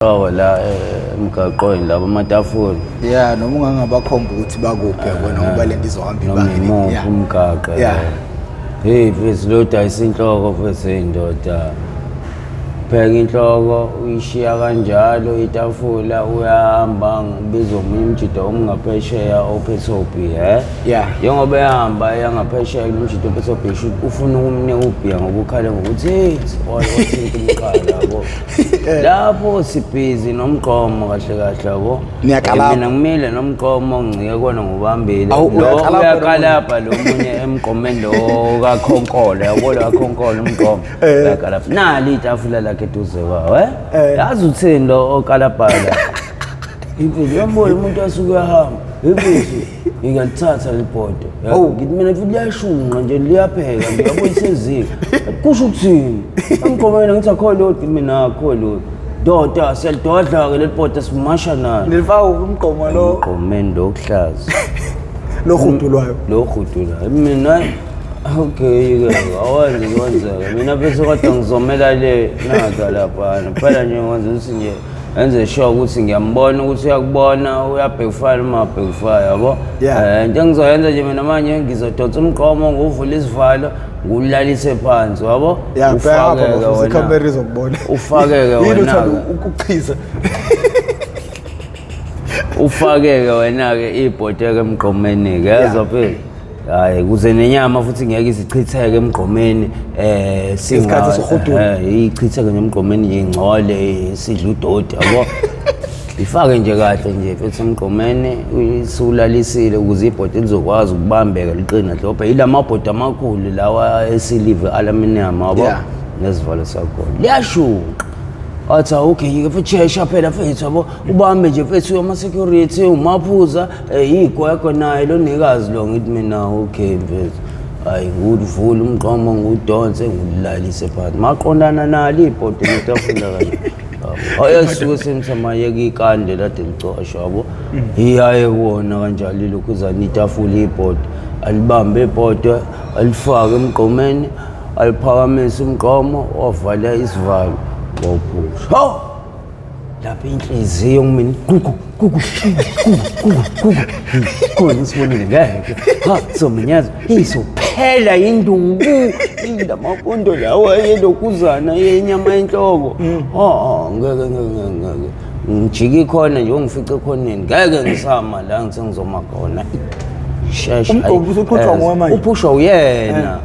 Inhloko la emgaqweni laba amatafula. Yeah, noma ungangabakhomba ukuthi bakuphi yabona ngoba lento izohamba Noma ibanga elide. imuphi Yeah. umgaqo. Yeah. Hey mfethu lo dayisa inhloko mfethu indoda. Pheka inhloko uyishiya kanjalo itafula uyahamba ngibiza omunye umjida omngaphesheya ophethe ubhiya eh? Yeah. Njengoba ehamba eya ngaphesheya kulo mjida ophethe ubhiya shuthi ufuna ukumnika ubhiya ngoba ukhale ngokuthi hey wathinta umqala yabo. Lapho sibhizi nomgqomo kahle kahle yabo. Niyakalapha. Mina ngimile nomgqomo ngcike kona ngubambile. Awu, Lo uyakalapha uyakalapha lo munye emgqomeni lo kakhonkolo yabo lo kakhonkolo umgqomo. Uyakalapha. Nali itafula lakhe eduze kwawo eh. Yazi uthini lo okalapha la. Imfethu uyambona umuntu asuke uyahamba. Imfethu ngingalithatha leli bhodo. Oh. Ngithi mina futhi liyashunqa nje liyapheka nje yabo iseziko. Kusho ukuthini? Emgqomeni ngithi akho lutho mina akho lutho. Ndoda siyalidodla ke leli bhodo simasha nalo. Nilifaka umgqomo lo Emgqomeni lo kuhlaza. lo hudulwayo. Lo hudula. Mina okay ke awenze kwenzeka. Mina bese kodwa ngizomela le naka lapha. Phela nje ngenza ukuthi nje enze sure ukuthi ngiyambona ukuthi uyakubona uyabhekufaya noma abhekufaya yabo. Yeah. Into engizoyenza nje mina manje ngizodonsa umgqomo nguvula isivalo ngulalise phansi yabo. Yeah, bheka apha Ufake-ke bafo wena. ikhamera izokubona. Ufake-ke Yini wena-ke. uthanda ukuchiza? Ufake-ke wena-ke ibhodeke emgqomeni-ke yezwa phela. Hayi kuze nenyama futhi ngeke izichitheke emgqomeni Isikhathi sohudula. Ichitheke nje emgqomeni ingcole sidla udoti yabo. Ifake nje kahle nje futhi emgqomeni usulalisile ukuze ibhodi lizokwazi ukubambeka liqina hlophe. Yila mabhodi amakhulu lawa esilive aluminium yabo. Nesivalo sakhona. Liyashuqa. Athi okay ke futhi shesha phela mfethu yabo ubambe nje mfethu ama security umaphuza igwegwe naye lo nikazi lo ngithi mina okay mfethu. Hayi nguvula umgqomo ngudonse ngulalise phansi. Maqondana nalo ibhodi netafula kanje. Ayasuke sengisamayeka ikande lade licosha yabo. Iyaye kuwona kanjalo ilokhuzana itafula ibhodi alibambe ibhodi alifake emgqomeni aliphakamise umgqomo wavala isivalo wawuphusha. Hawu! Lapha inhliziyo kumina gugu gugu gugu gugu gugu. Khona isibonile ngeke. Ha sominyazo izophela induku. Indamakhondo lawa yelokhuzana yenyama yenhloko. Ha ngeke ngeke ngeke. Ngijike ikhona nje ungifice ekhoneni ngeke ngisama la ngithe ngizoma khona. Shesha. Umgqomo usuphushwa nguwe manje? Uphushwa uyena.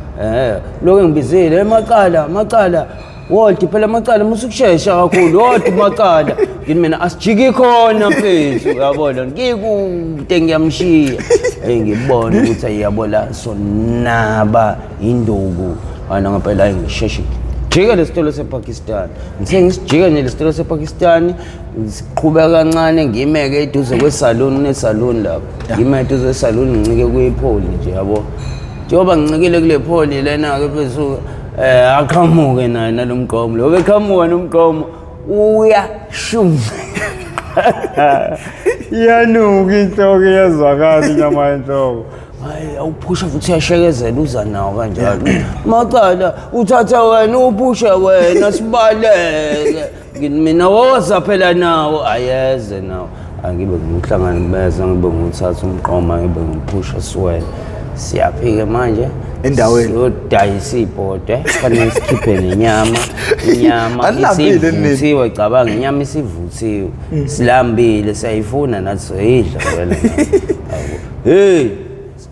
Lokho engibizile emacala macala Wodi phela macala musukushesha kakhulu wodi macala ngithi mina asijiki khona mfethu uyabona ngikude ngiyamshiya hey ngibona ukuthi ayiyabo la sonaba induku ana ngempela hayi ngisheshe jike lesitolo sePakistan ngithe ngisijike nje lesitolo sePakistan siqhubeka kancane ngimeke eduze kwesalon kunesalon lapho ngime eduze kwesalon ngincike kuyipholi nje yabo njengoba ngincikile kule pholi lena ke phezulu aqhamuke naye nalomgqomo lo beqhamuka nomgqomo uyashuma Iyanuka inhloko iyazwakala inyama yenhloko. Hayi awuphusha futhi uyashekezela uza nawo kanjalo. Macala uthatha wena uphushe wena sibaleke. Ngithi mina woza phela nawo ayeze nawo. Angibe ngiwuhlanganibeza ngibe ngiwuthatha umqoma ngibe ngiphusha siwele. Siyaphike manje Endaweni. Siyodayisa ibhode kufanele sikhiphe nenyama inyama Anilambile nini? isivuthiwe cabanga inyama isivuthiwe silambile siyayifuna nathi soyidla vele. Hey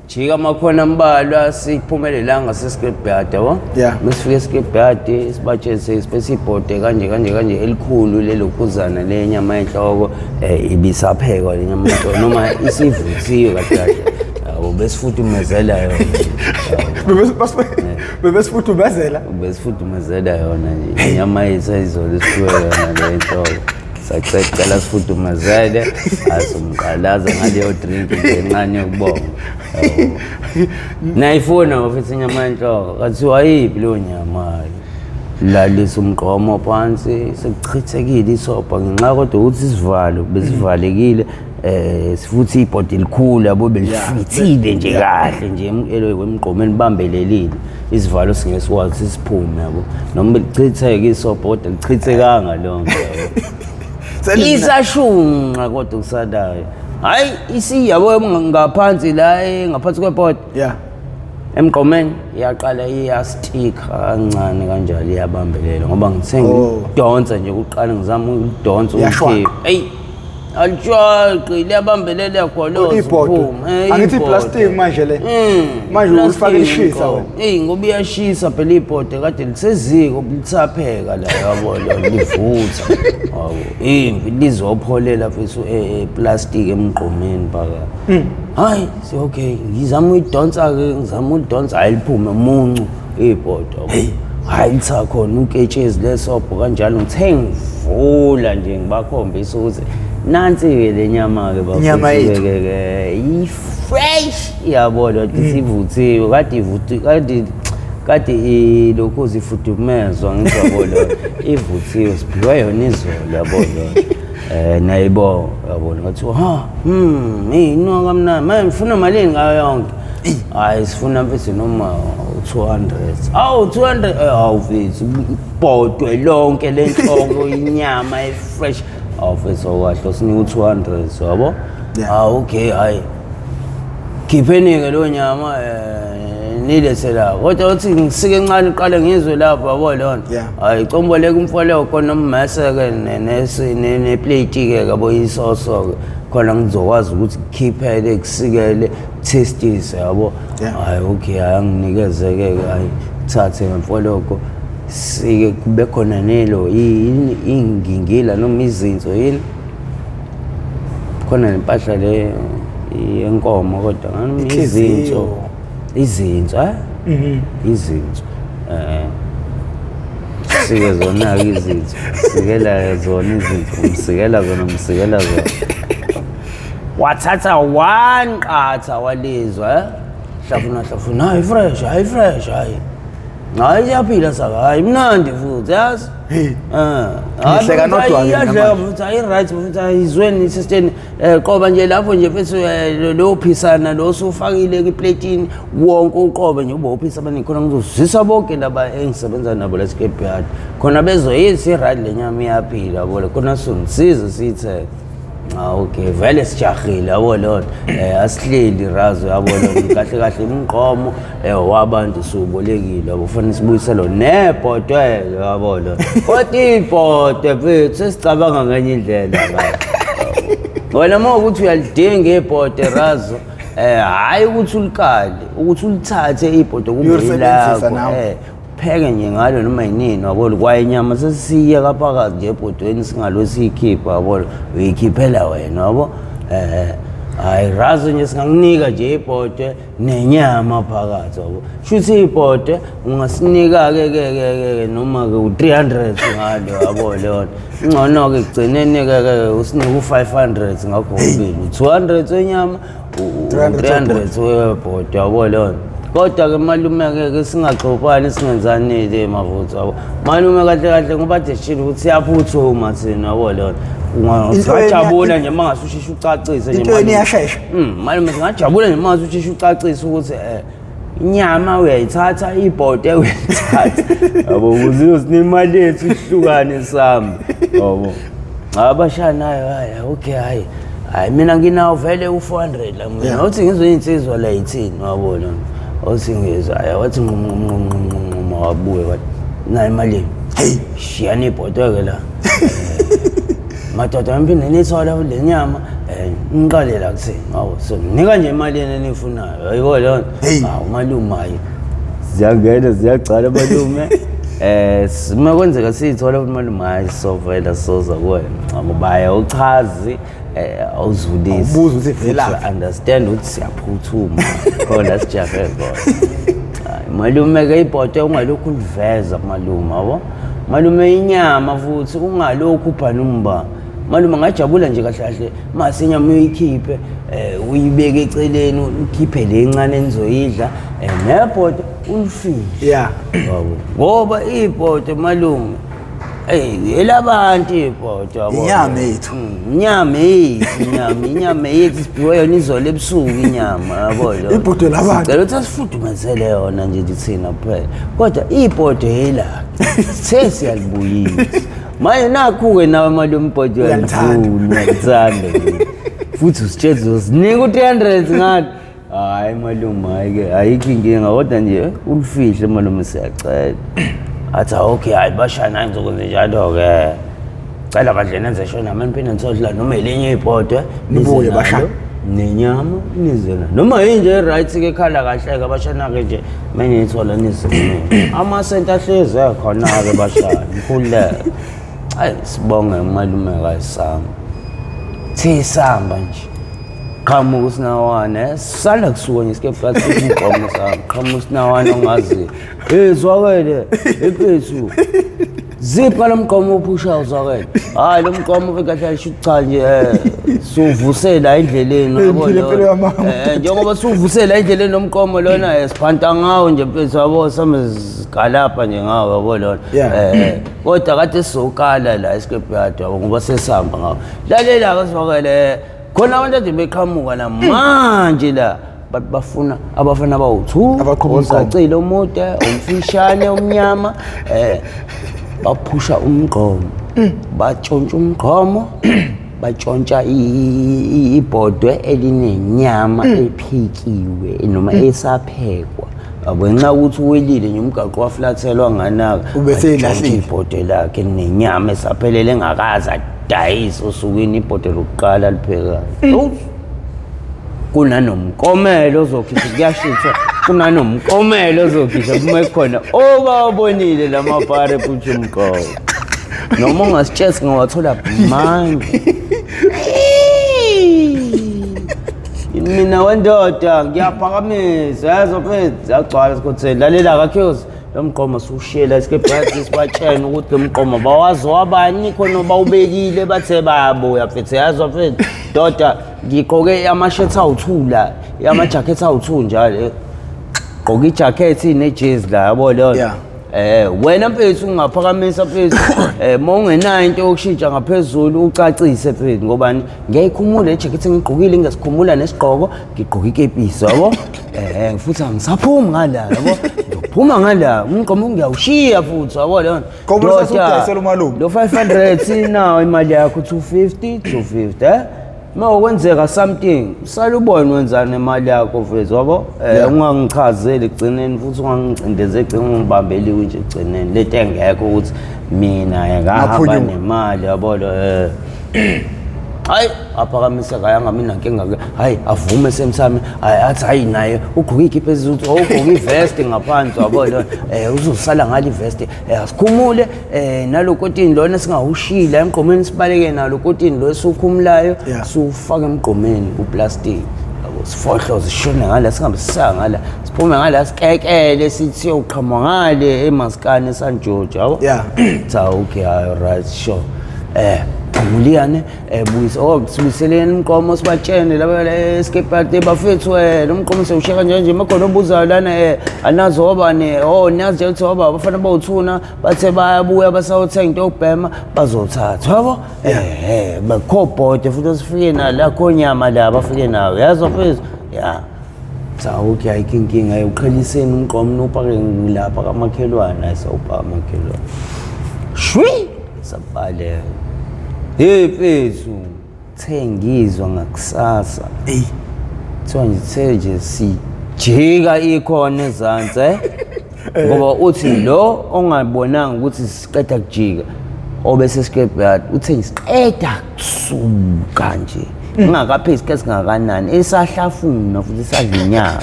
jika amakhona ambalwa siphumelelanga sescrapyard yabo. Mesifike escrapyard sibatshele sesiphethe ibhode kanje kanje kanje elikhulu lelokhuzana lenyama yenhloko ibisaphekwa lenyama yenhloko noma isivuthiwe kahle kahle. Yabo besifudumezela yona. Bebesifudumezela? Besifudumezela yona nje. Inyama yethu ayizolo isiphiwe yona le enhloko. Sacela sifudumezele asumqalaza ngaleyo drink nje encane yokubonga. Yabo. Nayifuna futhi inyama yenhloko. Kathiwa ayiphi leyo nyama? Lalisa umgqomo phansi sekuchithekile isobha ngenxa kodwa ukuthi isivalo besivalekile futhi ibhodi elikhulu yabo belifithile nje kahle nje emgqomeni bambelelile isivalo singeke sikwazi siphume yabo noma belichitheke isobha kodwa lichithekanga lonke yabo. Isashunqa kodwa kusalayo. Hayi isiyabo ngaphansi la ngaphansi kwebhodi. Yeah. Emgqomeni iyaqala iyastika kancane kanjalo iyabambelela ngoba ngithe ngidonsa nje kuqala ngizama ukudonsa Iyashwaqa. ukhiphe. Eyi alishwaqi liyabambelela khona Ibhodwe. Angithi iplastic manje le. Manje ulifake lishisa wena. Eyi ngoba iyashisa phela ibhodwe kade liseziko lithapheka la yabo lo livutha. Yabo. Impi lizopholela mfethu eplastic emgqomeni phakathi. Hayi si okay ngizama uyidonsa ke ngizama ulidonsa hayi liphume muncu ibhodwe. Hayi lithakhona uketshezi lesobho kanjalo ngithe ngivula nje ngibakhombisa ukuthi nansi-ke le nyama-ke Inyama yethu. ke ke i-fresh yabo lo isivuthiwe kade ivuthi kade kade ilokhu zifudumezwa ngithi yabo lo ivuthiwe siphiwe yona izolo yabo lo nayibo yabo ngathiwa ha inuka kamnandi manje ngifuna malini ngayo yonke. Hayi sifuna mfethu noma 200. Awu 200 awu mfethu ibhodwe lonke lenhloko inyama e-fresh. Awu mfethu awukahle usinika u-200 yabo. Yeah. Ah okay hayi. Khipheni-ke leyo nyama nilethe la. Kodwa uthi ngisike encane uqale ngizwe lapho yabo leyo nto. Yeah. Hayi comboleka umfoleko nommese-ke neplate-ke yabo isoso-ke khona ngizokwazi ukuthi kukhiphele kusikele kuthestise yabo. Yeah. Hayi okay hayi anginikeze-ke hayi thathe ngemfoloko sike kube khona nelo ingingila noma izinso yini khona nempahla le yenkomo kodwa ngani Inhliziyo. izinso izinso izinso sike zona-ke izinso sikela zona izinso msikela zona msikela zona wathatha wanqatha walizwa hlafuna hlafuna hayi fresh hayi fresh hayi hayi iyaphila saka hayi mnandi futhi yazi. Hey. Hayi, Ngihleka futhi, nodwa-ke hayi, mina iyadleka manje. futhi hayi right futhi ayizweni system qoba nje lapho nje mfethu lo phisana lo usufakile kwiplatini wonke uqobe nje ubophisa abaningi khona ngizozwisa bonke laba engisebenza nabo la scrapyard khona bezoyisa i-right le nyama iyaphila yabo khona songisize siyithenge. Ah okay vele sijahile yabo leyo nto asihleli razo yabo leyo nto kahle kahle umqomo wabantu siwubolekile yabo kufanele sibuyisele nebhodwe yabo leyo kodwa ibhodwe mfethu sesicabanga ngenye indlela ngayo. Wena uma ukuthi uyalidinga ibhodwe razo hhayi ukuthi ulikale ukuthi ulithathe ibhodwe kube Uyolisebenzisa yilakho nawe. Pheke nje ngalo noma yinini wabona kwaye inyama sesiyeka phakathi nje ebhodweni singalo siyikhipha wabona uyikhiphela wena wabo hayi razo nje singakunika nje ibhodwe nenyama phakathi wabo shuthi ibhodwe ungasinika ke ke ke ke noma ke u300 ngalo yabo leyo ngcono ke kugcineni ke ke usinike u500 ngakho kokubili u200 wenyama 300 300 webhodwe yabo leyo. Kodwa ke malume ke ke singaxoxani singenzanile mavuthu yabo. Malume kahle kahle ngoba ade shilo ukuthi siyaphuthuma thina yabo leyo. Into yeni- Ungajabula nje mangase usheshe ucacise nje. Into yeni malume. iyashesha. Malume singajabula nje mangase usheshe ucacise ukuthi inyama uyayithatha ibhodwe uyayithatha. Yabo ukuze uyosinika imali yethu ihlukane sami. Yabo. Abashana hayi okay hayi. Hayi mina nginawo vele u400 la mina. Yeah. Uthi ngizwe insizwa la ithini wabona. Uthi ngizwa hayi wathi nqum nqum nqum nqum nqum wabuye wathi nayi imali. Hey. Shiyani ibhodwe ke la. Madoda ngiphinde nithola le nyama ngiqale la kuthini. Hawu so nika nje imali yenu enifunayo. Hayibo leyo. Hey. Hawu malume hayi. Ziyangena ziyagcwala malume. Sima kwenzeka siyithola futhi malume hayi sovela soza kuwena. Ngoba awuchazi awuzulisi. Awubuzi ukuthi ivelaphi. Futhi understand ukuthi siyaphuthuma khona sijahe khona. Hayi malume ke ibhodwe ungalokhu uliveza malume yabo. Malume inyama futhi ungalokhu ubhana umba. Malume ngajabula nje kahle kahle mase inyama uyikhiphe uyibeke eceleni ukhiphe le encane enizoyidla nebhodwe ulifihle. Yeah. Yabo. Ngoba ibhodwe malume elabantu ibhodwe yabo. Inyama yethu. Inyama yethu, inyama yethu siphiwe yona izolo ebusuku inyama yabo lo. Ibhodwe labantu. Sicela ukuthi asifudumezele yona nje thina kuphela. Kodwa ibhodwe elakhe. Sithe siyalibuyisa. Manje nakhu-ke nawe malume ibhodi Uyalithanda. uyalivuna, uyalithanda futhi usitshela uzosinika u-300 ngalo. Hhayi malume, hhayi-ke ayikho inkinga, kodwa nje ulifihle malume, siyacela. Athi okay, hhayi bashana, hayi ngizokwenza njalo-ke, cela bandle nenze shona mani phinde nisodla noma elinye ibhodwe. Nibuye, bashana. Nenyama nize na noma yinje e-right-ke ekhala kahle-ke bashana-ke nje meniyithola nize amasenti ahlezi ekhona-ke bashana, nikhululeke. Hayi sibonge umalume kayisamba thisamba nje qhamuka usinawane sala kusuka nje sike flat umgqomo sami qhamuka usinawane ongazi. Hey zwakele ephethu zipha lo mgqomo ophushayo zwakele. Hayi lo mgqomo kahle sho cha nje suvusela endleleni yabo Impilo, impilo lona. yamama. Njengoba suvusela endleleni lo mgqomo lona siphanta ngawo nje mfethu yabo, same sigalapha nje ngawo yabo lona. Kodwa kade sizokala la escrapyard yabo ngoba sesihamba ngawo. Lalela ke zwakele, khona abantu ade beqhamuka la manje la bathi bafuna abafana bawu-2, Abaqhuba umgqomo. ozacile omude, omfishane, omnyama, baphusha umgqomo, batshontsha umgqomo, batshontsha ibhodwe elinenyama ephekiwe noma esaphekwa. Yabo, ngenxa yokuthi uwelile nje umgaqo waflathelwa nganaka, Ube seyilahlile. batshontsha ibhodwe lakhe nenyama esaphelele engakaze adayise osukwini ibhodwe lokuqala liphekayo. Kunanomkomelo ozokhishwa, kuyashintshwa, kunanomkomelo ozokhishwa kuma khona obawabonile lamabhare ephusha umgqomo. Noma ungasitshela singawathola manje. Mina wendoda ngiyaphakamisa, yazi mfethu, yagcwala isikhotheni. Lalela kakhiyozi, lo mgqomo siwushiyela isikebhathi sibatshene ukuthi lo mgqomo bawazi wabani khona bawubekile bathe bayabuya mfethu, yazi mfethu. Doda ngigqoke ama-shirts awu-2 la, ama-jackets awu-2 njalo. Gqoka ijacket nejezi la yabo leyo. Wena mfethu ungaphakamisa mfethu, uma ungenayo into yokushintsha ngaphezulu ucacise mfethu, ngoba ngiyayikhumula le jacket engigqokile, ngiyasikhumula nesigqoko, ngigqoka ikepisi yabo. Futhi angisaphumi ngala yabo, ngizophuma ngala umgqomo ngiyawushiya futhi yabo leyo. Ngoba Ndoda, usasudayisela umalume. Lo 500 nawo imali yakho 250, 250, Uma kwenzeka something, usale ubone wenzani nemali yakho mfethu yabo. Ungangichazeli ekugcineni futhi ungangicindezeli ekugcineni, ungibambeli nje ekugcineni. Lento engekho ukuthi mina ngahamba Ngaphunyuka. nemali yabo lo. Hayi aphakamise kayanga mina nkinga ke. Hayi avume semsame, hayi athi hayi naye ugqoke ikhipha ezizuthi, ugqoke ivest ngaphansi yabo lo. Uzosala ngale ivest. Asikhumule nalokotini lona singawushila emgqomeni, sibaleke nalo kotini lo esiwukhumulayo, siwufake emgqomeni uplastic. Yabo, sifohloze sishone ngala, singabe sisaya ngala, siphume ngala sikekele sithi siyoqhamuka ngale emaskani eSan George yabo. Cha okay, hayi right sure. Phumuliyane, buyise, oh, sibuyiseleni umgqomo sibatshene laba escape bafethu, lo mgqomo sewusheka nje nje makhona obuzayo lana, anazi obani, oh niyazi nje ukuthi oba abafana bawuthuna bathe bayabuya basawuthenga into yokubhema bazothatha yabo. Bakho bhode futhi sifike nalo la khonyama la bafike nayo yazi mfethu. Ya cha okay, ayikho inkinga, uqheliseni umgqomo nopake lapha kamakhelwane, ayisawupaka amakhelwane shwi sabaleka. Hey mfethu, thengizwa ngakusasa. Kuthiwa nje the nje sijika ikhona ezansi, Ngoba uthi lo ongabonanga ukuthi siqeda kujika obese scrapyard uthe siqeda kusuka nje ngingakaphezi isikhathi singakanani esahlafuna futhi sadla inyama.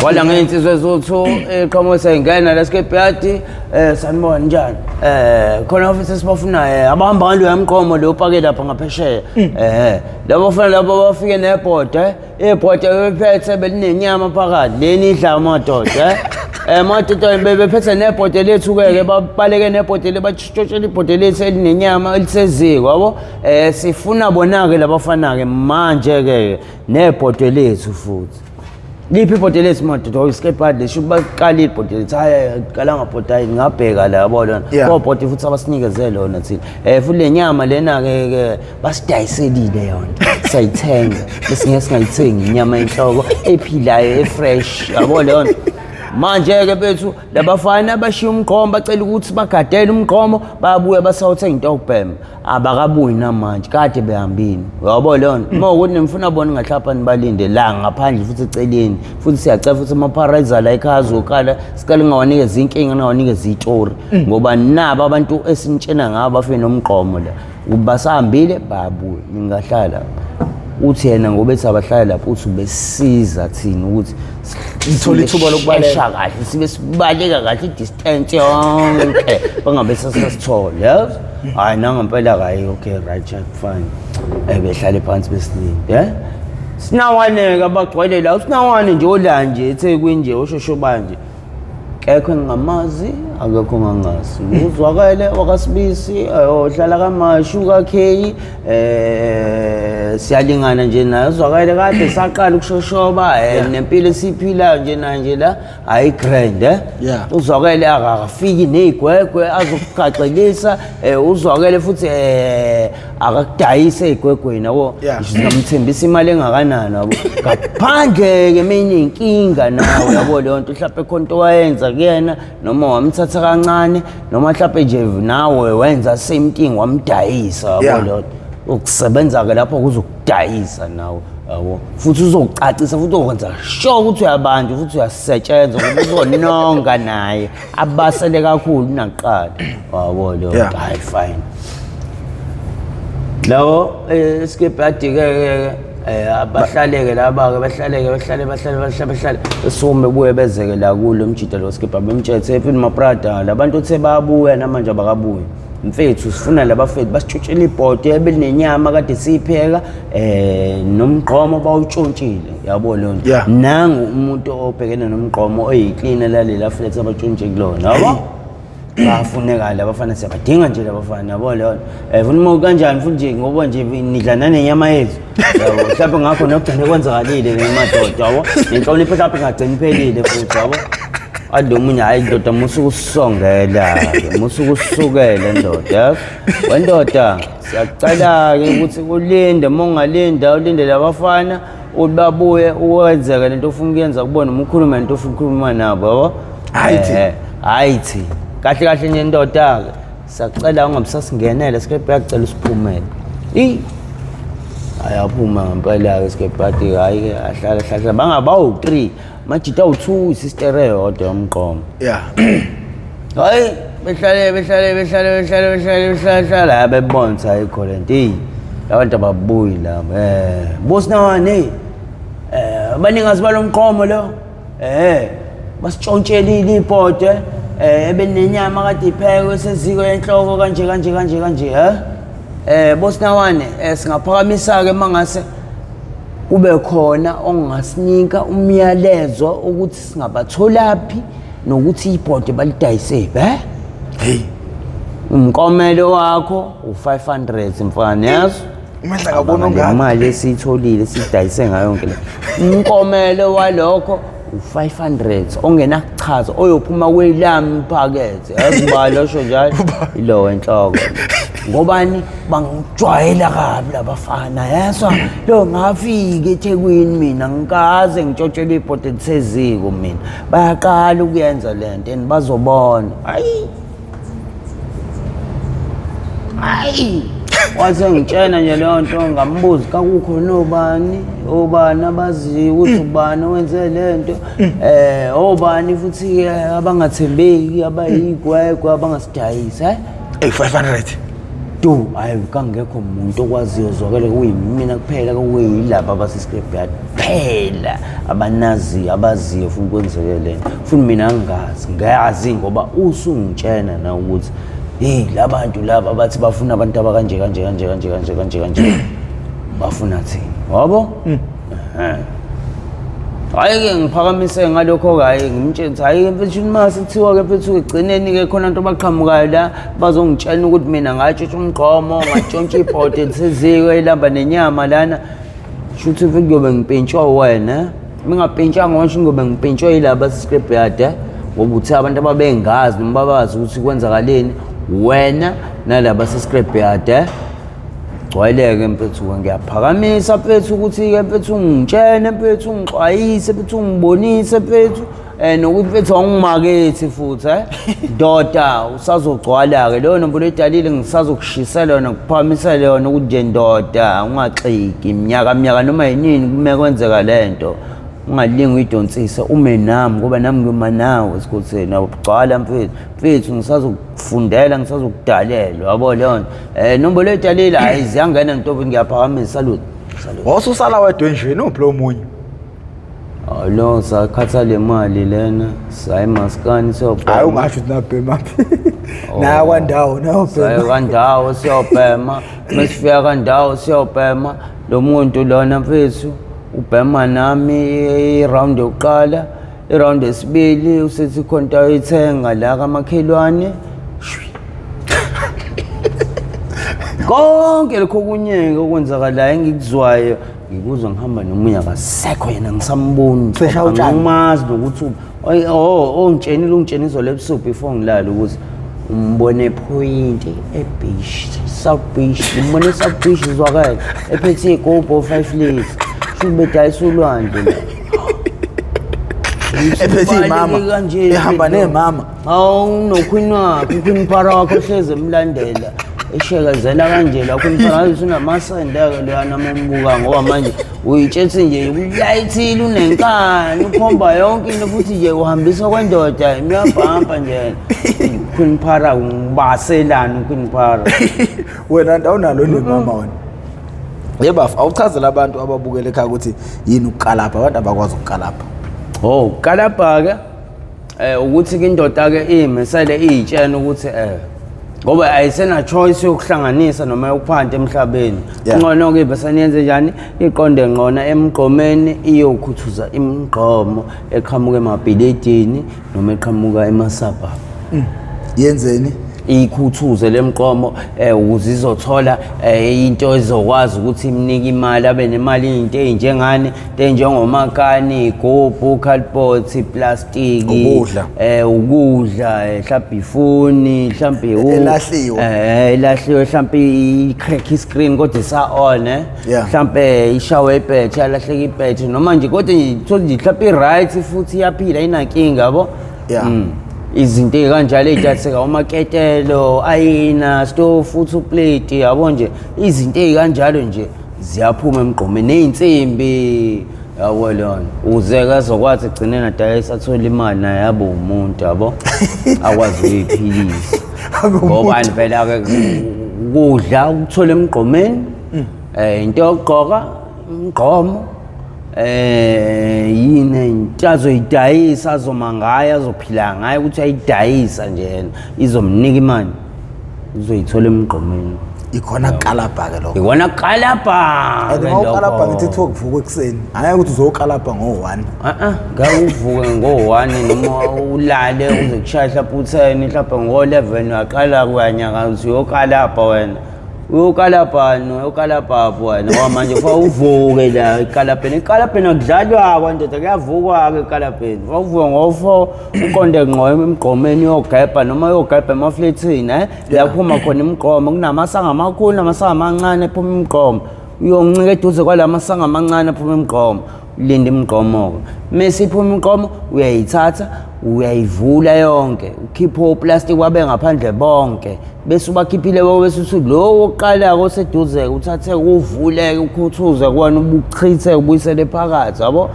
Wala ngey'nsizwa ezuthu eqhamuka seyingena la scrapyard, sanibona njani? Khona futhi esibafunayo, abahamba ngalo yamqomo lo pake lapha ngaphesheya. Labo bafana labo bafike nebhode, ibhode bephethe belinenyama phakathi, leni idla amadoda, Amadoda bephethe nebhode lethu ke ke babaleke nebhode le, batshotshela ibhode lethu elinenyama eliseziko yabo. Sifuna bona ke labafana ke manje ke nebhode lethu futhi. Liphi ibhode lethu madoda? Oh, iskepadi lesho baqala ibhode lethu. Hayi, qala ngabhode, hayi ngabheka la yabo lona. Kobhode futhi abasinikeze lona thina. Futhi le nyama lena ke ke basidayiselile yona. Sayithenga. Bese ngeke singayithengi inyama enhloko ephilayo efresh yabo lona. Manje-ke bethu labafana bashiya umgqomo, bacela ukuthi bagadele umgqomo, bayabuya basawuthenga into yokubhema. Abakabuyi namanje, kade behambile. Uyabo leyo nto. Uma ukuthi nimfuna bona ngahlapha nibalinde la ngaphandle futhi eceleni. Futhi siyacela futhi ama-paraiza la ekhaya azokala, sicela ningawanikeza inkinga, ningawanikeza itori. Ngoba nabo abantu esinitshena ngabo bafike nomgqomo la. Basahambile bayabuya, ningahlala. Uthi yena ngoba ethi abahlale lapho, uthi ubesiza thina ukuthi Sithole ithuba lokubaleka. Shesha kahle, sibe sibaleka kahle i-distance yonke, bangabe sasasithola, yazi? Hhayi nangempela kayi, okay right, check fine. Behlale phansi besilinde, eh? Sinawane-ke abagcwele la, usinawane nje ola nje eThekwini nje oshoshoba nje. Kekho engingamazi, akekho ongangazi. Uzwakele wakasibisi, ohlala kaMashu kaKheyi, siyalingana nje naye. Uzwakele kade saqala ukushoshoba, nempilo esiyiphilayo nje naye nje la, hayi grand eh. Uzwakele akafiki nezigwegwe azokugaxelisa, uzwakele futhi akakudayisa ey'gwegweni yabo. Ngingamthembisa imali engakanani yabo. Ngaphandle-ke mina inkinga nawe yabo leyo nto, mhlawumbe khona into wayenza kuyena noma wamthatha kancane noma mhlawumbe nje nawe wenza same thing wamdayisa yabo leyo nto. Ukusebenza-ke lapho kuzokudayisa nawe yabo, futhi uzokucacisa futhi uzokwenza sure ukuthi uyabanjwa futhi uyasetshenzwa ngoba uzononga naye abasele kakhulu kunakuqala yabo leyo nto. Hayi fine. Lawo skip adike abahlaleke laba ke, bahlaleke bahlale bahlale bahlale bahlale, esukume buye bezeke la kulo mjida lo skip abemtshethe futhi maprada labantu othe bayabuya namanje abakabuyi. Mfethu sifuna labafethu basitshotshele ibhodo ebelinenyama kade siyipheka, nomgqomo bawutshontshile yabo leyo nto. Nangu umuntu obhekene nomgqomo oyiklina lalela flat abatshontshe kulona yabo. Bafuneka labafana, siyabadinga nje labafana yabo leyo nto. Funa uma kanjani futhi nje ngoba nje nidla nanenyama yethu yabo, mhlawumbe ngakho nokugcine kwenzakalile le madoda yabo, nenhlonipho mhlawumbe ingagcini iphelile futhi yabo. Athi lo munye, hayi ndoda musuke usongela-ke, musuke usukele ndoda, yazi wendoda siyacela-ke ukuthi ulinde, uma ungalinda ulinde labafana ukuthi babuye uwenzeke lento ofuna ukuyenza kubona, uma ukhulume lento ofuna ukukhuluma nabo yabo. Hayi thi. Hayi thi kahle kahle nje ndoda-ke siyacela ungabisasingenela sikebhe, yakucela usiphumele. Ayaphuma ngempela-ke sikebhe, athi hhayi-ke ahlala hlahla bangabawu-3 majita awu-2 isistere eyodwa yomgqomo. Hayi behlale behlale behlale behlale behlale behlale behlale, hayi bebona ukuthi ayikho le nto. Eyi labantu ababuyi laba. Bosinawane, abaningazi balo mqomo lo, basitshontshelile ibhode, ebenenyama kade iphekwe seziko yenhloko kanje kanje kanje kanje, bosinawane, singaphakamisa-ke mangase kube khona ongasinika umyalezo ukuthi singabatholaphi nokuthi ibhode balidayisephi, eh? Hey. Umkomelo wakho u500 mfana, yazi? Umehla ngabona ongaka. Imali esiyitholile sidayise ngayo yonke le. Umkomelo walokho u500 ongenakuchaza oyophuma kwelami phakethe. Yazi ubani osho njalo? Ilo enhloko. Ngobani bangijwayela kabi labafana, yeswa lo ngafika eThekwini mina ngikaze ngitshotshelwe ibhodi eliseziko mina. Bayaqala ukuyenza lento and bazobona. Hayi hayi wase ngitshena nje leyo nto, ngambuza kakukho nobani obani abaziyo ukuthi ubani owenze le nto, obani futhi-ke abangathembeki abayigwegwe abangasidayisi, Ey 500 Du, hayi kangekho umuntu okwaziyo zwakele kuyimina kuphela, kuyilaba abase-scrapyard kuphela abanaziyo abaziyo futhi kwenzeke le nto. Futhi mina angingazi, ngazi ngoba usungitshena na ukuthi hey labantu laba bathi bafuna abantu abakanje kanje kanje kanje kanje kanje kanje, bafuna thina yabo. Hhayi-ke ngiphakamise ngalokho-ke, hhayi ngimtshele ukuthi hhayi mfethu mase kuthiwa-ke mfethu egcineni-ke khona nto baqhamukayo la bazongitshela ukuthi mina ngatshontsha umgqomo, ngatshontsha ibhodi eliseziko elihamba nenyama lana, shuthi futhi kuyobe ngipintshwa wena. Mingapintshanga ngisho ngiyobe ngipintshwe yilaba base-scrapyard, ngoba uthe abantu ababengazi noma babazi ukuthi kwenzakaleni wena nalaba base-scrapyard. Gcwayeleke mfethu, ngiyaphakamisa mfethu ukuthi-ke mfethu ungitshene mfethu, ungixwayise mfethu, ungibonise mfethu. Nokuthi mfethu awungimakethi futhi ndoda usazogcwala-ke leyo nombolo edalile, ngisazokushisela yona, ngikuphakamisele yona ukuthi nje ndoda ungaxiki minyaka minyaka noma yinini kume kwenzeka le nto, ungalingi uyidonsise, ume nami ngoba nami ngiyoma nawe esikhotheni. Awugcwala mfethu, mfethu ngisazokufundela, ngisazokudalela, yabo leyo nto. Nombolo edalile hayi ziyangena ntombi, ngiyaphakamisa. Salute, salute. Wawususala wedwa endlini, uphi lo munye? Lo sakhatha le mali lena, sayi maskani siyobhema. Hayi ungasho ukuthi nabhema phi. Nayo kwandawo, nayobhema. Sayi kwandawo siyobhema, mesifika kwandawo siyobhema, lo muntu lona mfethu ubhema nami i-round yokuqala, i-round yesibili usethi khona into ayoyithenga la kamakhelwane. Konke lokho okunyeke okwenzakalayo engikuzwayo ngikuzwa ngihamba nomunye akasekho yena, ngisamboni, angimazi nokuthi ongitshenile, ungitshena izolo ebusuku before ngilale ukuthi umbone point e-beach, South Beach, umbone South Beach zwakele ephethe igubhu 5 liters, shuthi bedayisa ulwandle la. Ephethe imama, ehamba nemama. Hawu nokhwini wakhe, ukhwini phara wakhe ohlezi emlandela, eshekezela kanje la khwini phara ngathi unamasende-ke loyana uma umbuka, ngoba manje uyitshethi nje ulayithile, unenkani, ukhomba yonke into futhi nje uhambisa kwendoda uyabhampa nje. Khwini phara ngibaselani ukhwini phara. Wena nto awunalo nemama wena. Yebo, awuchazela abantu ababukele ekhaya ukuthi yini ukukalapha, abantu abakwazi ukukalapha. Oh, ukukalapha ke ukuthi ke indoda ke imisele iyitshena ukuthi ngoba ayisena choice yokuhlanganisa noma yokuphanta emhlabeni. Ngcono ke bese niyenze njani, iqonde ngqona emgqomeni iyokhuthuza imigqomo eqhamuka emabhiledini noma eqhamuka emasabhabhu. Yenzeni? Ikhuthuze lemqomo ukuze izothola into ezokwazi ukuthi imnike imali, abe nemali, into ey'njengani, into ey'njengomakani, igubhu, cardboard, iplastiki, ukudla, ukudla, mhlawumbe ifoni, mhlawumbe elahliwe, elahliwe, mhlawumbe i-crack screen kodwa isa-on, mhlawumbe ishawe ibhethe, yalahleka ibhethe, noma nje kodwa nje uthole nje mhlawumbe i-right futhi iyaphila, inankinga, yabo. Izinto ey'kanjalo ey'tatheka, umaketelo, ayina, stofu, uplate, yabo nje izinto ey'kanjalo nje ziyaphuma emgqomeni, ney'nsimbi, yabo lona, ukuze-ke azokwazi egcine nadayisa athole imali naye abe umuntu, yabo, akwazi ukuyiphilisa. Ngobani phela-ke ukudla ukuthola emgqomeni, into yokugqoka umgqomo, yini into azoyidayisa, azoma ngayo, azophila ngayo, ukuthi ayidayisa nje yena izomnika imali, uzoyithola emgqomeni. Ikhona kukalabha ke lokho. Ikona kukalabha. And mawukalabha ngithi kuthiwa kuvuka ekuseni, angeke ukuthi uzokalabha ngo-1. Ngeke uvuke ngo-1 noma ulale uze kushaya mhlawumbe u-10, mhlawumbe ngo-11 uyaqala kuyanyaka uthi uyokalabha wena. Uyokalabhani, uyokalabhaphi wena, ngoba manje kufanele uvuke la ekalabheni. Ekalabheni akudlalwa ndoda, kuyavukwa-ke ekalabheni. Kufanele uvuke ngo-4 uqonde ngqo emgqomeni uyogebha, noma uyogebha emaflethini, la kuphuma khona imigqomo, kunamasango amakhulu namasango amancane ephuma imigqomo. Uyoncika eduze kwala masango amancane aphuma imigqomo, ulinde imigqomo-ke. Mese iphuma imigqomo, uyayithatha, uyayivula yonke, ukhiphe oplastiki wabe ngaphandle bonke. Bese ubakhiphile bonke, bese uthi lo wokuqala-ke oseduze-ke uthathe uvuleke, ukhuthuze kuwena, ubuchithe, ubuyisele phakathi, yabo.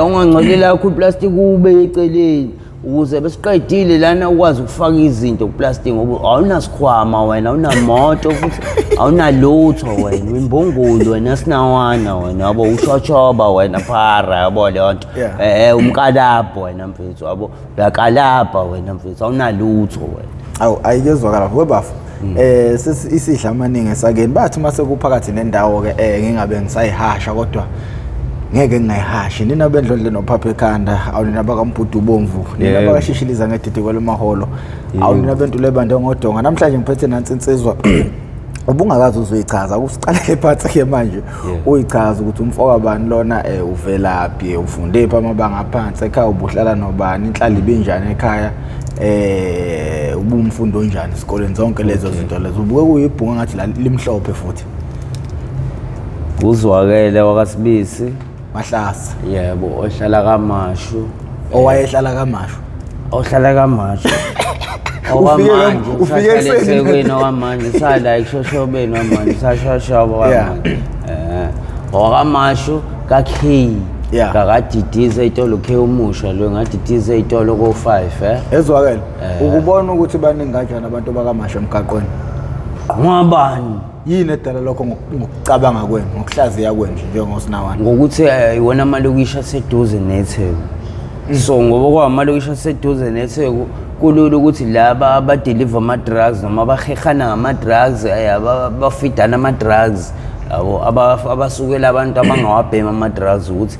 Ungangcolile kakhulu iplastiki ube eceleni, ukuze besiqedile lana ukwazi ukufaka izinto kuplastiki, ngoba awunasikhwama wena, awunamoto futhi awunalutho wena, uyimbungulu wena, sinawana wena, yabo, ushotshoba wena phara, yabo leyo nto. Umkalabho wena mfethu, yabo, uyakalabha wena mfethu, awunalutho wena. Awu, ayikezwakala webafu. Isidla amaningi esakeni bathi mase kuphakathi nendawo ke ngingabe ngisayihasha, kodwa ngeke ngingayihashi. Nina bendlondle nophapha ekhanda, awunina bakaMbhudu ubomvu, nina bakashishiliza ngedidi kwelomaholo, awunina bentule ebande ngodonga. Namhlanje ngiphethe nansi insizwa ubungakaze uzoyichaza, akusiqalele phansi ke manje uyichaza ukuthi umfoka bani lona, uvelaphi, ufunde phi amabanga aphansi, ekhaya ubuhlala nobani, inhlalo ibinjani ekhaya, ubumfundo onjani esikoleni, zonke lezo zinto lezo. Ubuke kuyibhunga ngathi la limhlophe futhi. Uzwakele wakaSibisi Mahlase. Yebo, ohlala kaMashu. Owayehlala kaMashu. Ohlala kaMashu. Ufike Okwamanje ufike usahlala ekuseni. eThekwini okwamanje usala ekuShoshobeni wamanje usashashaba Yeah. okwamanje. OwakaMashu ka-K. Yeah. Kakadidiza ey'tolo K umusha lo ngadidiza ey'tolo ko-5 eh. Ezwakele. Ukubona ukuthi baningi kanjani abantu bakaMashu emgaqweni. Ngwabani? Yini edala lokho ngokucabanga kwenu, ngokuhlaziya kwenu nje njengoSinawana? Ngokuthi iwona amalokishi aseduze neTheku. So ngoba kwamalokishi aseduze neTheku kulula ukuthi laba abadeliver ama-drugs noma abahehana ngama-drugs abafidana ama-drugs yabo abasukela abantu abangawabhemi ama-drugs ukuthi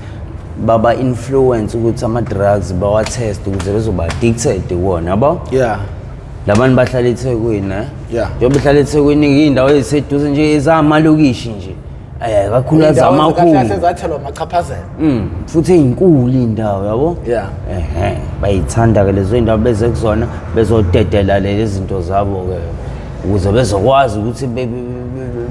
baba influence ukuthi ama-drugs bawa-test ukuze bezoba addicted kuwona yabo. Yeah. Labantu bahlala eThekwini eh. Yeah. Njengoba behlala eThekwini iy'ndawo eziseduze nje ezamalokishi nje. Kakhulu zamakhulu. Kahle zathelwa amachaphazelo. Futhi ezinkulu indawo yabo. Yeah. Ehhe, bayithanda ke lezo indawo beze kuzona bezodedela lezi zinto zabo ke ukuze bezokwazi ukuthi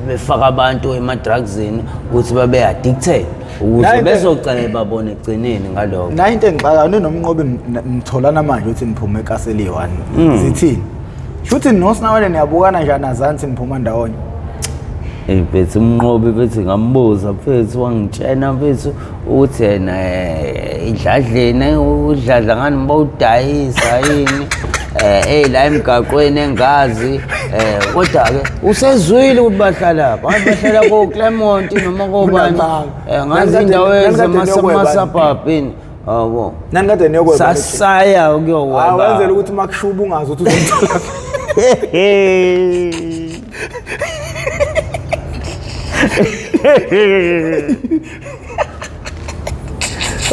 befaka abantu ema-drugsini ukuthi babe addicted ukuze bezoceba bona ekugcineni ngalokho. Nayo into engixakayo ninomnqobi nitholana manje ukuthi niphume ekaseli 1. Zithini? Shuthi noSinawana niyabukana nje anazansi niphuma ndawonye. Hey mfethu umnqobi mfethu ngambuza mfethu wangitshena mfethu ukuthi yena idladleni udladla ngani bawudayisa yini la emgaqweni engazi kodwa ke usezwile ukuthi bahlala lapha abantu bahlala ko Clermont noma kobani ngazi indawo ezamasabhabhini yabo Nani kade niyokweba? Sasaya ukuyokweba. Ah, wenzela ukuthi makushuba ungazi ukuthi uzomthola.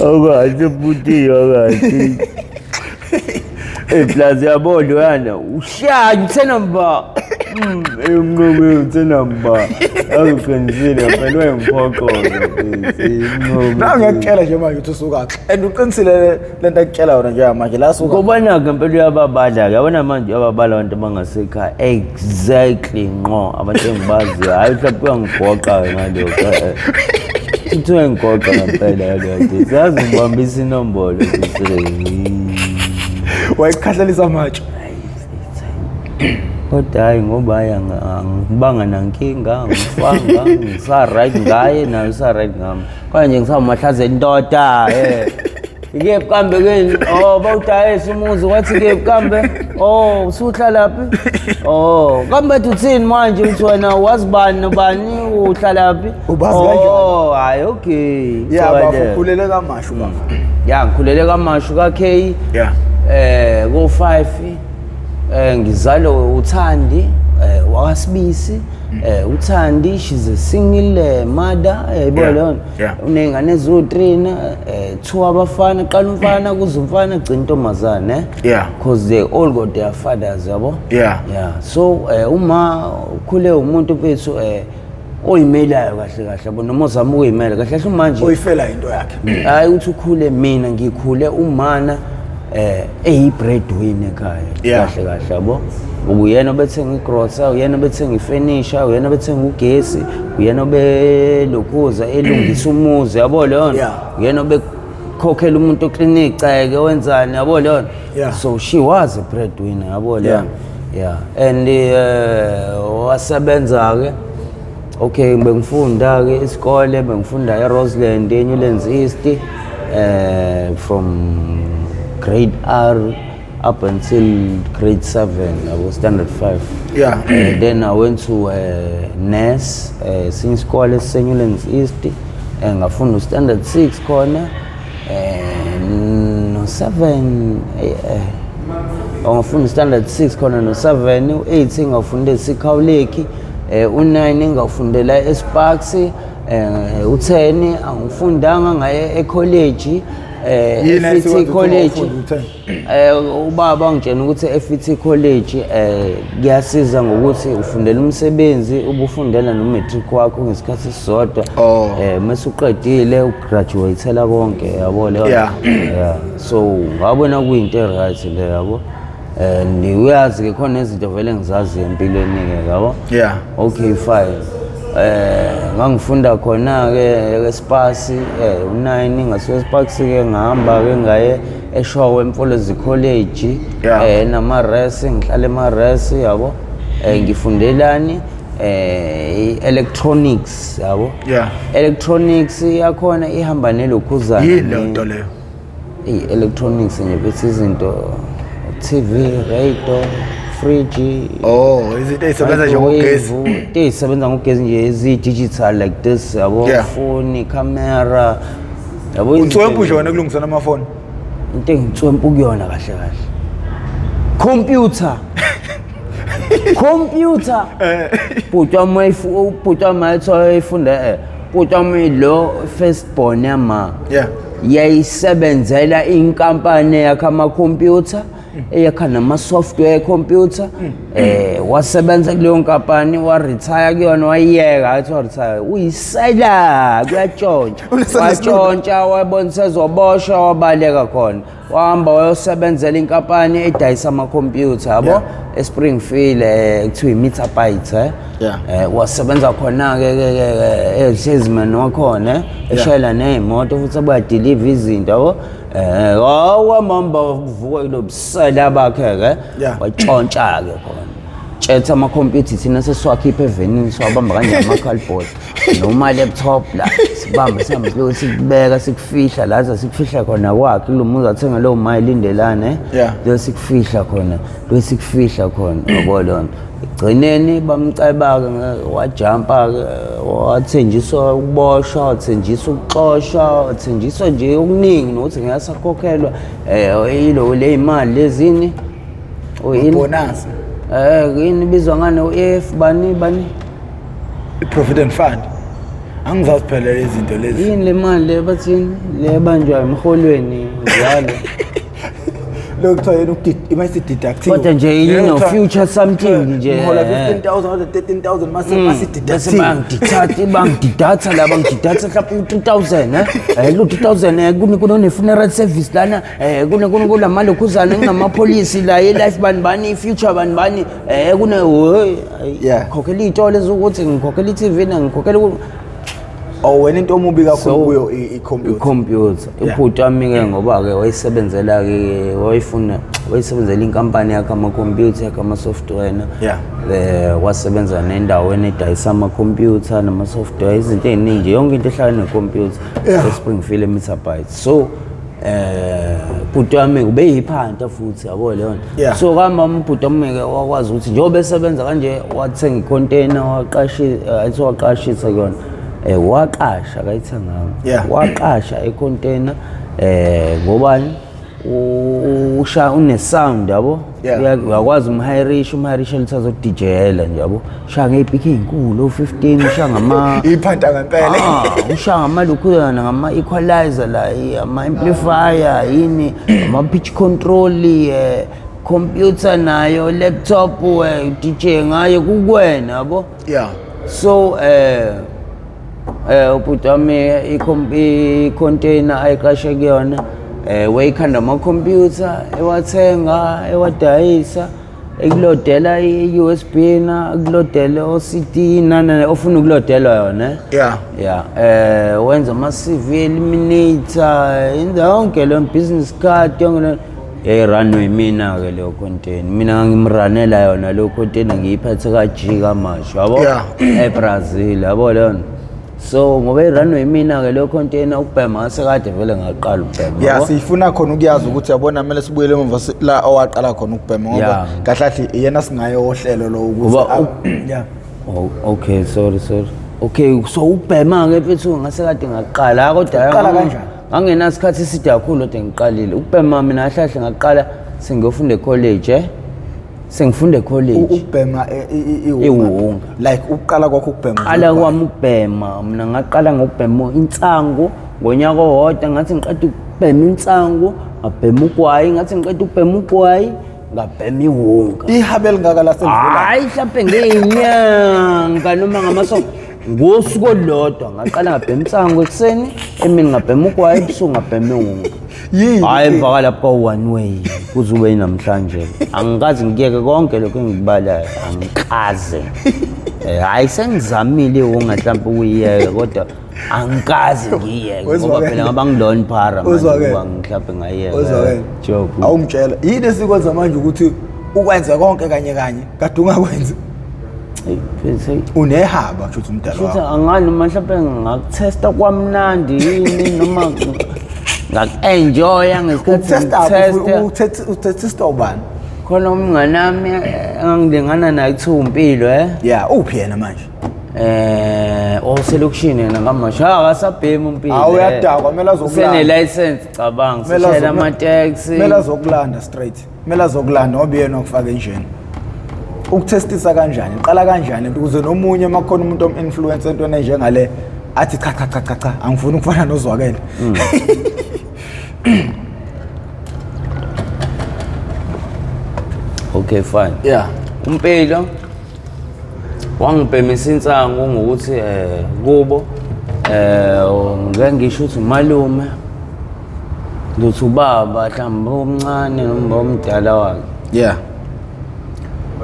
Okahle bhuti okahle. Plus yabo loyana uhlanya uthenamba. Umnqobi uthenamba. Akuqinisile phela wayengiphoqoza. Na ngiyakutshela nje manje ukuthi usukaphi. And uqinisile lento akutshela yona nje manje la suka. Ngoba nake impela uyababala ke yabona manje uyababala abantu abangasekhaya exactly ngqo abantu engibaziyo hayi mhlawumbe uyangigoqa ke ngalokho. Uthi uyangigoqa ngempela ngalokho. Sazi ngibambisa inombolo Wayikhahlalisa amatshe. Kodwa hayi ngoba hayi angibanga nankinga angifanga ngisa-right ngaye naye usa-right ngami. Kodwa nje ngisawumahlazela indoda Ikephi kambe kini? Oh, bawudayisa umuzi wathi kephi kambe? Oh, usuhlalaphi? Oh, kambe uthini manje uthi wena wazi bani nobani uhlalaphi? Ubazi kanjani? Oh, hayi okay. Yeah, bafo ukhulele kaMashu bafo. Yeah, ngikhulele kaMashu ka-K. Yeah. Ko 5 ngizalwe uThandi wakwaSibisi. uThandi she's a single mother yayibona leyo. Uney'ngane eziwu-3 2 abafana, qala umfana kuze umfana gcina intombazane. Yeah. Because they all got their fathers yabo. Yeah. Yeah. So uma ukhule umuntu mfethu oyimelayo kahle kahle yabo noma uzama ukuyimela kahle kahle manje oyifela into yakhe. Hayi uthi ukhule mina ngikhule umana eyi breadwinner ekhaya kahle kahle yabo. Uyena obethenga igrosa, uyena obethenga ifurniture, uyena obethenga ugesi, uyena obelokhuza elungisa umuzi yabo leyo. Uyena obekhokhela umuntu oclean iceke wenzani yabo leyo. So she was a breadwinner yabo leyo. Yeah. And wasebenza ke. Okay, bengifunda ke isikole, bengifunda eRoseland, eNewlands East from grade R up until grade 7, I was standard 5. Yeah. Then I went to NES, esinye isikole esiseNewlands East, ngafunda standard 6 khona, no 7, ngafunda standard 6 khona no 7, u8 ngafunda eSikhawuleki, u9 ngafundela eSparks, u10 angifundanga ngaye ecollege. FET College. Ubaba wangitshela ukuthi FET College kuyasiza ngokuthi ufundela umsebenzi ubufundela no-matric wakho ngesikhathi esisodwa. Mase uqedile ugraduatela konke yabo leyo. Yeah. So ngabona kuyinto right le yabo. And uyazi ke khona izinto vele ngizazi empilweni ke yabo. Yeah. Okay fine. Ngangifunda khona ke eSpasi u9, ngasuka eSparks ke ngahamba ke ngaye eShowe eMfolozi College. Nama res, ngihlala ema res, yabo. Ngifundelani electronics, yabo. Electronics yakhona ihamba nelokhuzana. Yini leyo nto leyo? I-electronics nje bethi izinto, TV, radio, fridge. Oh, izinto ey'sebenza nje ngogesi. Into ey'sebenza ngogesi nje, ezi-digital like this, yabo. Phone, camera, yabo, izinto. Unswempu nje wena ekulungiseni amafoni. Into enginswempu kuyona kahle kahle, computer, computer. Bhuti wami ubhuti wami wayefunda, bhuti wami lo first born yama yayisebenzela inkampani yakha amakhompyutha, eyakha nama-software computer. Wasebenza kuleyo nkampani, wa-retire kuyona, wayiyeka, athi wa-retire, uyisela kuyatshontsha. Unesandla esilula. Watshontsha, wabona sezoboshwa, wabaleka khona, wahamba wayosebenzela inkampani edayisa amakhompyutha, yabo, eSpringfield, kuthiwa i-Metabyte. Wasebenza khona-ke ke ke salesman wakhona, eshayela ney'moto futhi, abuya-deliver izinto, yabo. Wamamba vuka kulo busela bakhe-ke, watshontsha-ke khona, tshetha amakhompyutha. Thina sesiwakhipha evenini, siwabamba kanje ama-cardboard noma laptop la, sibambe sihambe siloku sikubeka, sikufihla la ze sikufihla khona kwakhe kulo muzi athenga lowo mayilindelane. Lo sikufihla khona, lo sikufihla khona, yabo. Lona ekugcineni bamceba-ke, wajampa-ke, wathenjiswa ukuboshwa, wathenjiswa ukuxoshwa, wathenjiswa nje okuningi, nokuthi ngeke asakhokhelwa ilo le imali lezini. Oyini? Bonus. Yini ibizwa ngani, u-EF bani bani? I-provident fund. Angizazi phela lezi zinto lezi. Yini le mali le, bathini le ebanjwa emholweni njalo? Lokhu kuthiwa yena mase-deductiwe. Kodwa nje yini, future something nje. Ngihola 15,000 or 13,000, mase Bese mase-deductiwe. bangidithatha, bangididhatha la, bangididhatha mhlawumbe u-3000, lo 3000, kune kune funeral service lana, kune kune kulamalokhuzana, kunamapholisi la ye-life bani bani, future bani bani, kune ngikhokhela iy'tolo ezukuthi, ngikhokhela i-TV na ngikhokhela Oh, wena into omubi kakhulu So, kuyo i-computer. I-computer. Ubhuti wami-ke, ngoba-ke wayisebenzela-ke, wayefuna, wayisebenzela inkampani yakhe amakhompyutha, yakhe ama-software na. Wasebenza nendaweni edayisa amakhompyutha nama-software, izinto ey'ningi nje, yonke into ehlala nekhompyutha, eSpringfield eMetabyte. So bhuti wami ube yiphanta futhi, yabo leyo nto. So kamama ubhuti wami-ke wakwazi ukuthi njengoba esebenza kanje, wathenga i-container, waqashisa, athi waqashisa kuyona, waqasha, akayithenganga. Waqasha i-container, ngobani, usha une-sound, yabo. Uyakwazi umhayirisha, umhayirisha lithi azodijela nje, yabo, ushaya ngey'pikhi ey'nkulu o-15, ushaya ngama Iphanta ngempela. Ah, ushaya ngamalukhuzana, ngama-equalizer la, ama-amplifier, yini, ama-pitch control, computer nayo, laptop, DJ ngayo kukwena, yabo. So ubhuti wami i-container ayiqashe kuyona, wayikhanda amakhompyutha, ewathenga, ewadayisa, ekulodela i-USB na, ekulodela o-CD nana ofuna ukulodelwa yona. Yeah, wenza ama CV, eliminator, yenza yonke leyo business card, yonke leyo yayirunwe yimina ke leyo container. Mina ngimranela yona leyo container, ngiyiphethe ka-G kamasho, yabo, eBrazil, yabo leyo nto. So ngoba irunwe yimina ke leyo container, ukubhema ngasekade vele ngaqala ukubhema, Yeah, yabo. sifuna khona ukuyazi ukuthi, yabona, kumele sibuyele emuva la owaqala khona ukubhema, ngoba kahle kahle iyena singayo ohlelo lo ukuthi Ngoba Oh, okay, sorry, sorry. Okay, so ukubhema ke mfethu ngasekade ngaqala, kodwa Uqala kanjani? Ngangenasikhathi eside kakhulu kodwa ngiqalile. Ukubhema mina kahle kahle ngaqala sengiyofunda e-college, eh. Sengifunda e-college. Ukubhema Iwunga. Like ukuqala kwakho ukubhema. Qala kwami ukubhema, mina ngaqala ngokubhema insangu ngonyaka owodwa. Ngathi ngiqeda ukubhema insangu, ngabhema ugwayi, ngathi ngiqeda ukubhema ugwayi, ngabhema iwunga. Ihabe elingaka laselivula. Hayi, mhlampe ngey'nyanga noma ngamasonto, ngosuku olulodwa ngaqala ngabhema insangu ekuseni, emini ngabhema ugwayi, ebusuku ngabhema iwunga. Yini? Hhayi, emva kwalapho kwa-one way kuze ube namhlanje angikaze ngiyeke konke lokhu engikubalayo, angikaze. Hhayi sengizamile iwunga mhlawumpe ukuyiyeka kodwa angikaze ngiyiyeke ngoba Wezwakele. phela ngoba ngilona phara manje Wezwakele. ukuba mhlawumpe ngayiyeka. Wezwakele. Joke. Awungitshela yini esikwenza manje ukuthi ukwenze konke kanye kanye kade ungakwenzi? Eyi, mfethu, eyi. Unehaba kusho ukuthi umdala Futhi wakho. angani noma mhlawumbe ngakuthesta kwamnandi yini noma ngaku-enjoya ngesikhathi Ukutesta ngikuthesta. ukutesta ubani? Khona umngane wami engangilingana naye kuthiwa uMpilo eh. Yeah, uphi yena manje? Oselokishini yena kamasha akasabhemi uMpilo. Hawu, uyadakwa, kumele azokulanda. Usene-license cabanga, Kumele sishayela azoku- amateksi. Kumele azokulanda straight. Kumele azokulanda ngoba yena wakufaka enjeni. Ukuthestisa kanjani? Iqala kanjani ukuze nomunye makhona umuntu om-influence entweni enjengale athi cha cha cha cha cha angifuni ukufana nozwakele. Okay fine. Yeah. uMpilo wangibhemisa insangu ngokuthi kubo ngeke ngisho ukuthi umalume ngithi ubaba mhlawumbe omncane noma omdala wakhe Yeah.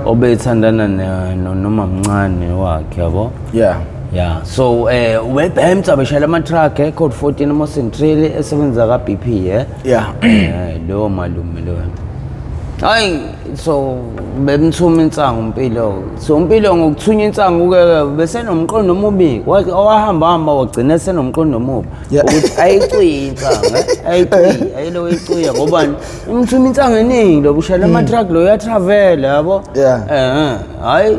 obethandana nomamncane wakhe yabo. Yeah. Yeah, so webhemsa beshayela ama-truck code 14 ama-centrale esebenza ka-BP eh. Yeah. Lowo malume loyo. Hayi so bemthuma insangu uMpilo. So uMpilo ngokuthunya insangu ke bese nomqondo omubi. Wahamba hamba wagcina senomqondo omubi. Yeah. Ukuthi ayiciyi insangu, ayiiciyi, ayilo iciya ngoba imthuma insangu eningi lo bushayela ama-truck lo uyatravel yabo. Yeah. Hayi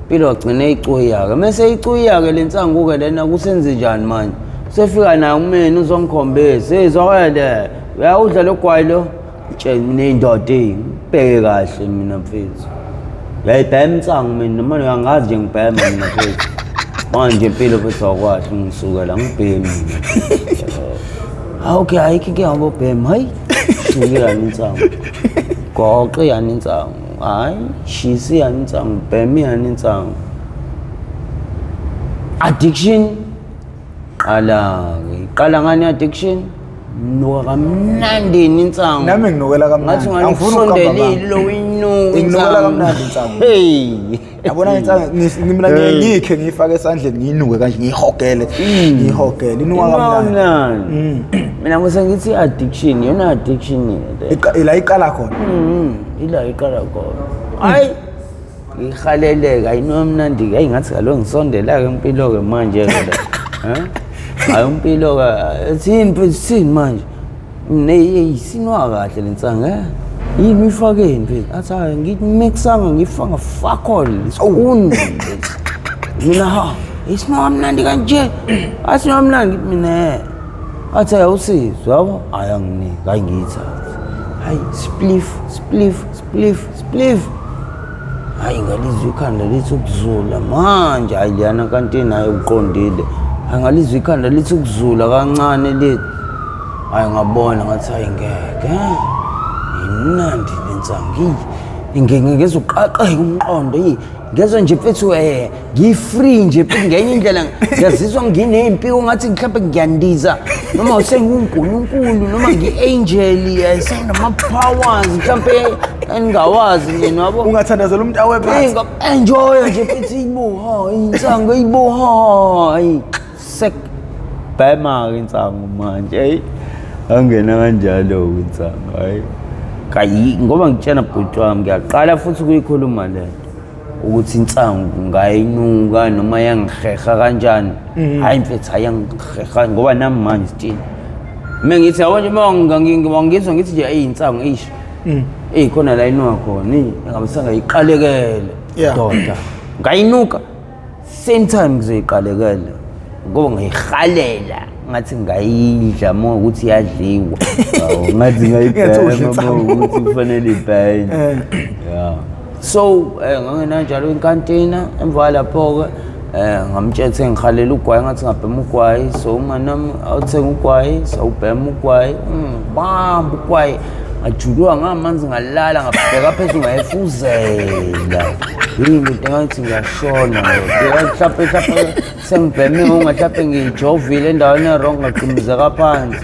Impilo wagcina eyicuya-ke mese eyicuya-ke le nsangu-ke lena kusenze njani manje sefika naye umeni uzongikhombisa hey Zwakele uyawudla lo gwayi lo tshela mina indoda eyi ngibheke kahle mina mfethu uyayibhema insangu mina noma uyangazi nje ngibhema mina mfethu manje impilo mfethu awukwahle ngisukela ngibhemi mina hawu okay ayikho inkinga ngobhema hayi suke yani insangu goqe yani insangu hayi shisi yani insangu bhemi yani insangu addiction qala-ke iqala ngani i-addiction nuka kamnandi insangu Nami nginukela kamnandi. ngathi ungani Angifuni ukuqamba kusondelile amanga. lo uyinuka Inginukela kamnandi insangu. hey Yabona insangu mina ngiyikhe ngiyifake esandleni ngiyinuke kanje ngiyihogele. Ngiyihogele inuka kamnandi. kamnandi mina ngise ngithi i-addiction yona addiction le Ila iqala khona. Ila iqala khona hayi ngihaleleka ayinoma mnandi hayi ngathi kaloku ngisondela-ke impilo-ke manje-ke la hayi impilo-ke thini mfethu thini manje mina eyi sinwa kahle le nsangu yini uyifakeni mfethu athi hayi ngimixanga ngifaka fuck all spoon mina ha isinwa kamnandi kanje athi sinwa kamnandi ngithi mina athi awusizwe yabo hayi anginiki hayi ngiyithathe hayi spliff spliff spliff spliff hayi ngalizwa ikhanda lithi ukuzula manje hayi leyana kantini hayi uqondile hayi ngalizwa ikhanda lithi ukuzula kancane lithi hayi ngabona ngathi hayi ngeke imnandi le nsangu ngezwe uqaqeka umqondo ngezwe nje mfethu ngi-free nje mfethu ngenye indlela ngiyazizwa nginey'mpiko ngathi mhlawumbe ngiyandiza noma usengunkulunkulu noma ngi-angel senginama-powers mhlawumbe engingawazi mina yabo. Ungathandazela umuntu awe phansi. Enjoy nje mfethu ibuha insangu ibuha sek bhema-ke insangu manje eyi angena kanjalo-ke insangu hayi kayi ngoba ngitshena bhuti wami ngiyaqala futhi ukuyikhuluma le nto ukuthi insangu ngayinuka noma yangiheha kanjani hayi mfethu hayi yangiheha ngoba nami manje still mina ngithi yabo nje uma ngizwa ngithi nje eyi insangu eish eyi khona la inuka khona eyi ngabe sengayiqalekele doda ngayinuka same time ngizoyiqalekela ngoba ngiyihalela ngathi ngayidla uma ukuthi iyadliwa ngathi ngayibhema uma ukuthi kufanele ibhene yeah so ngangena njalo inkantina emva lapho-ke ngamtshela sengihalela ugwayi ngathi ngabhema ugwayi so umngani wami awuthenga ugwayi sawubhema ugwayi ngibamba ugwayi ngajuluka ngamanzi ngalala ngabheka phezulu ngayifuzela yini into ngathi ngiyashona mhlawumbe mhlawumbe sengibheme mhlawumbe ngijovile endaweni e-wrong ngaqhumuzeka phansi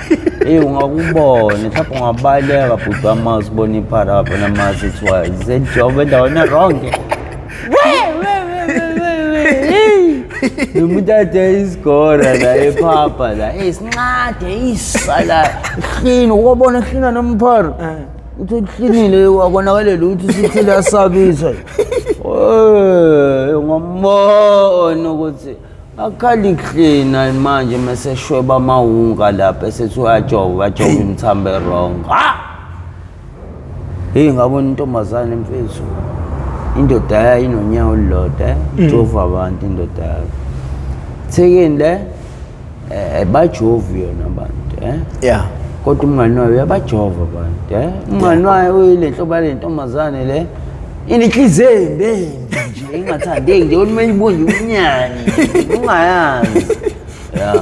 eyi ungakubona mhlawumbe ungabaleka bhuti wami usibona iphara apha namasi kuthiwa sejova endaweni e-wrong. Nomuntu ade isigora la ephapha la. Hey sincade isa la. Hlini ukubona hlina nompharo. Uthi uhlinile wakonakale lutho usithile asabisa. Eh ngambona ukuthi akhali kuhlina manje mase shweba amawunga lapha esethi uyajova ajova imithambo wrong. Ha! Hey ngabona intombazane mfethu. Indoda yayo inonyawo olulodwa, eh? Jova abantu indoda yayo. Thekeni le bajovi yona abantu, eh? Yeah. Kodwa umngani wayo uyabajova abantu, eh? Umngani wayo uyile nhlobo yale ntombazane le. Inhliziyo embi nje ingathandeki nje kumele ibonje umnyanya. Ungayazi. Yeah.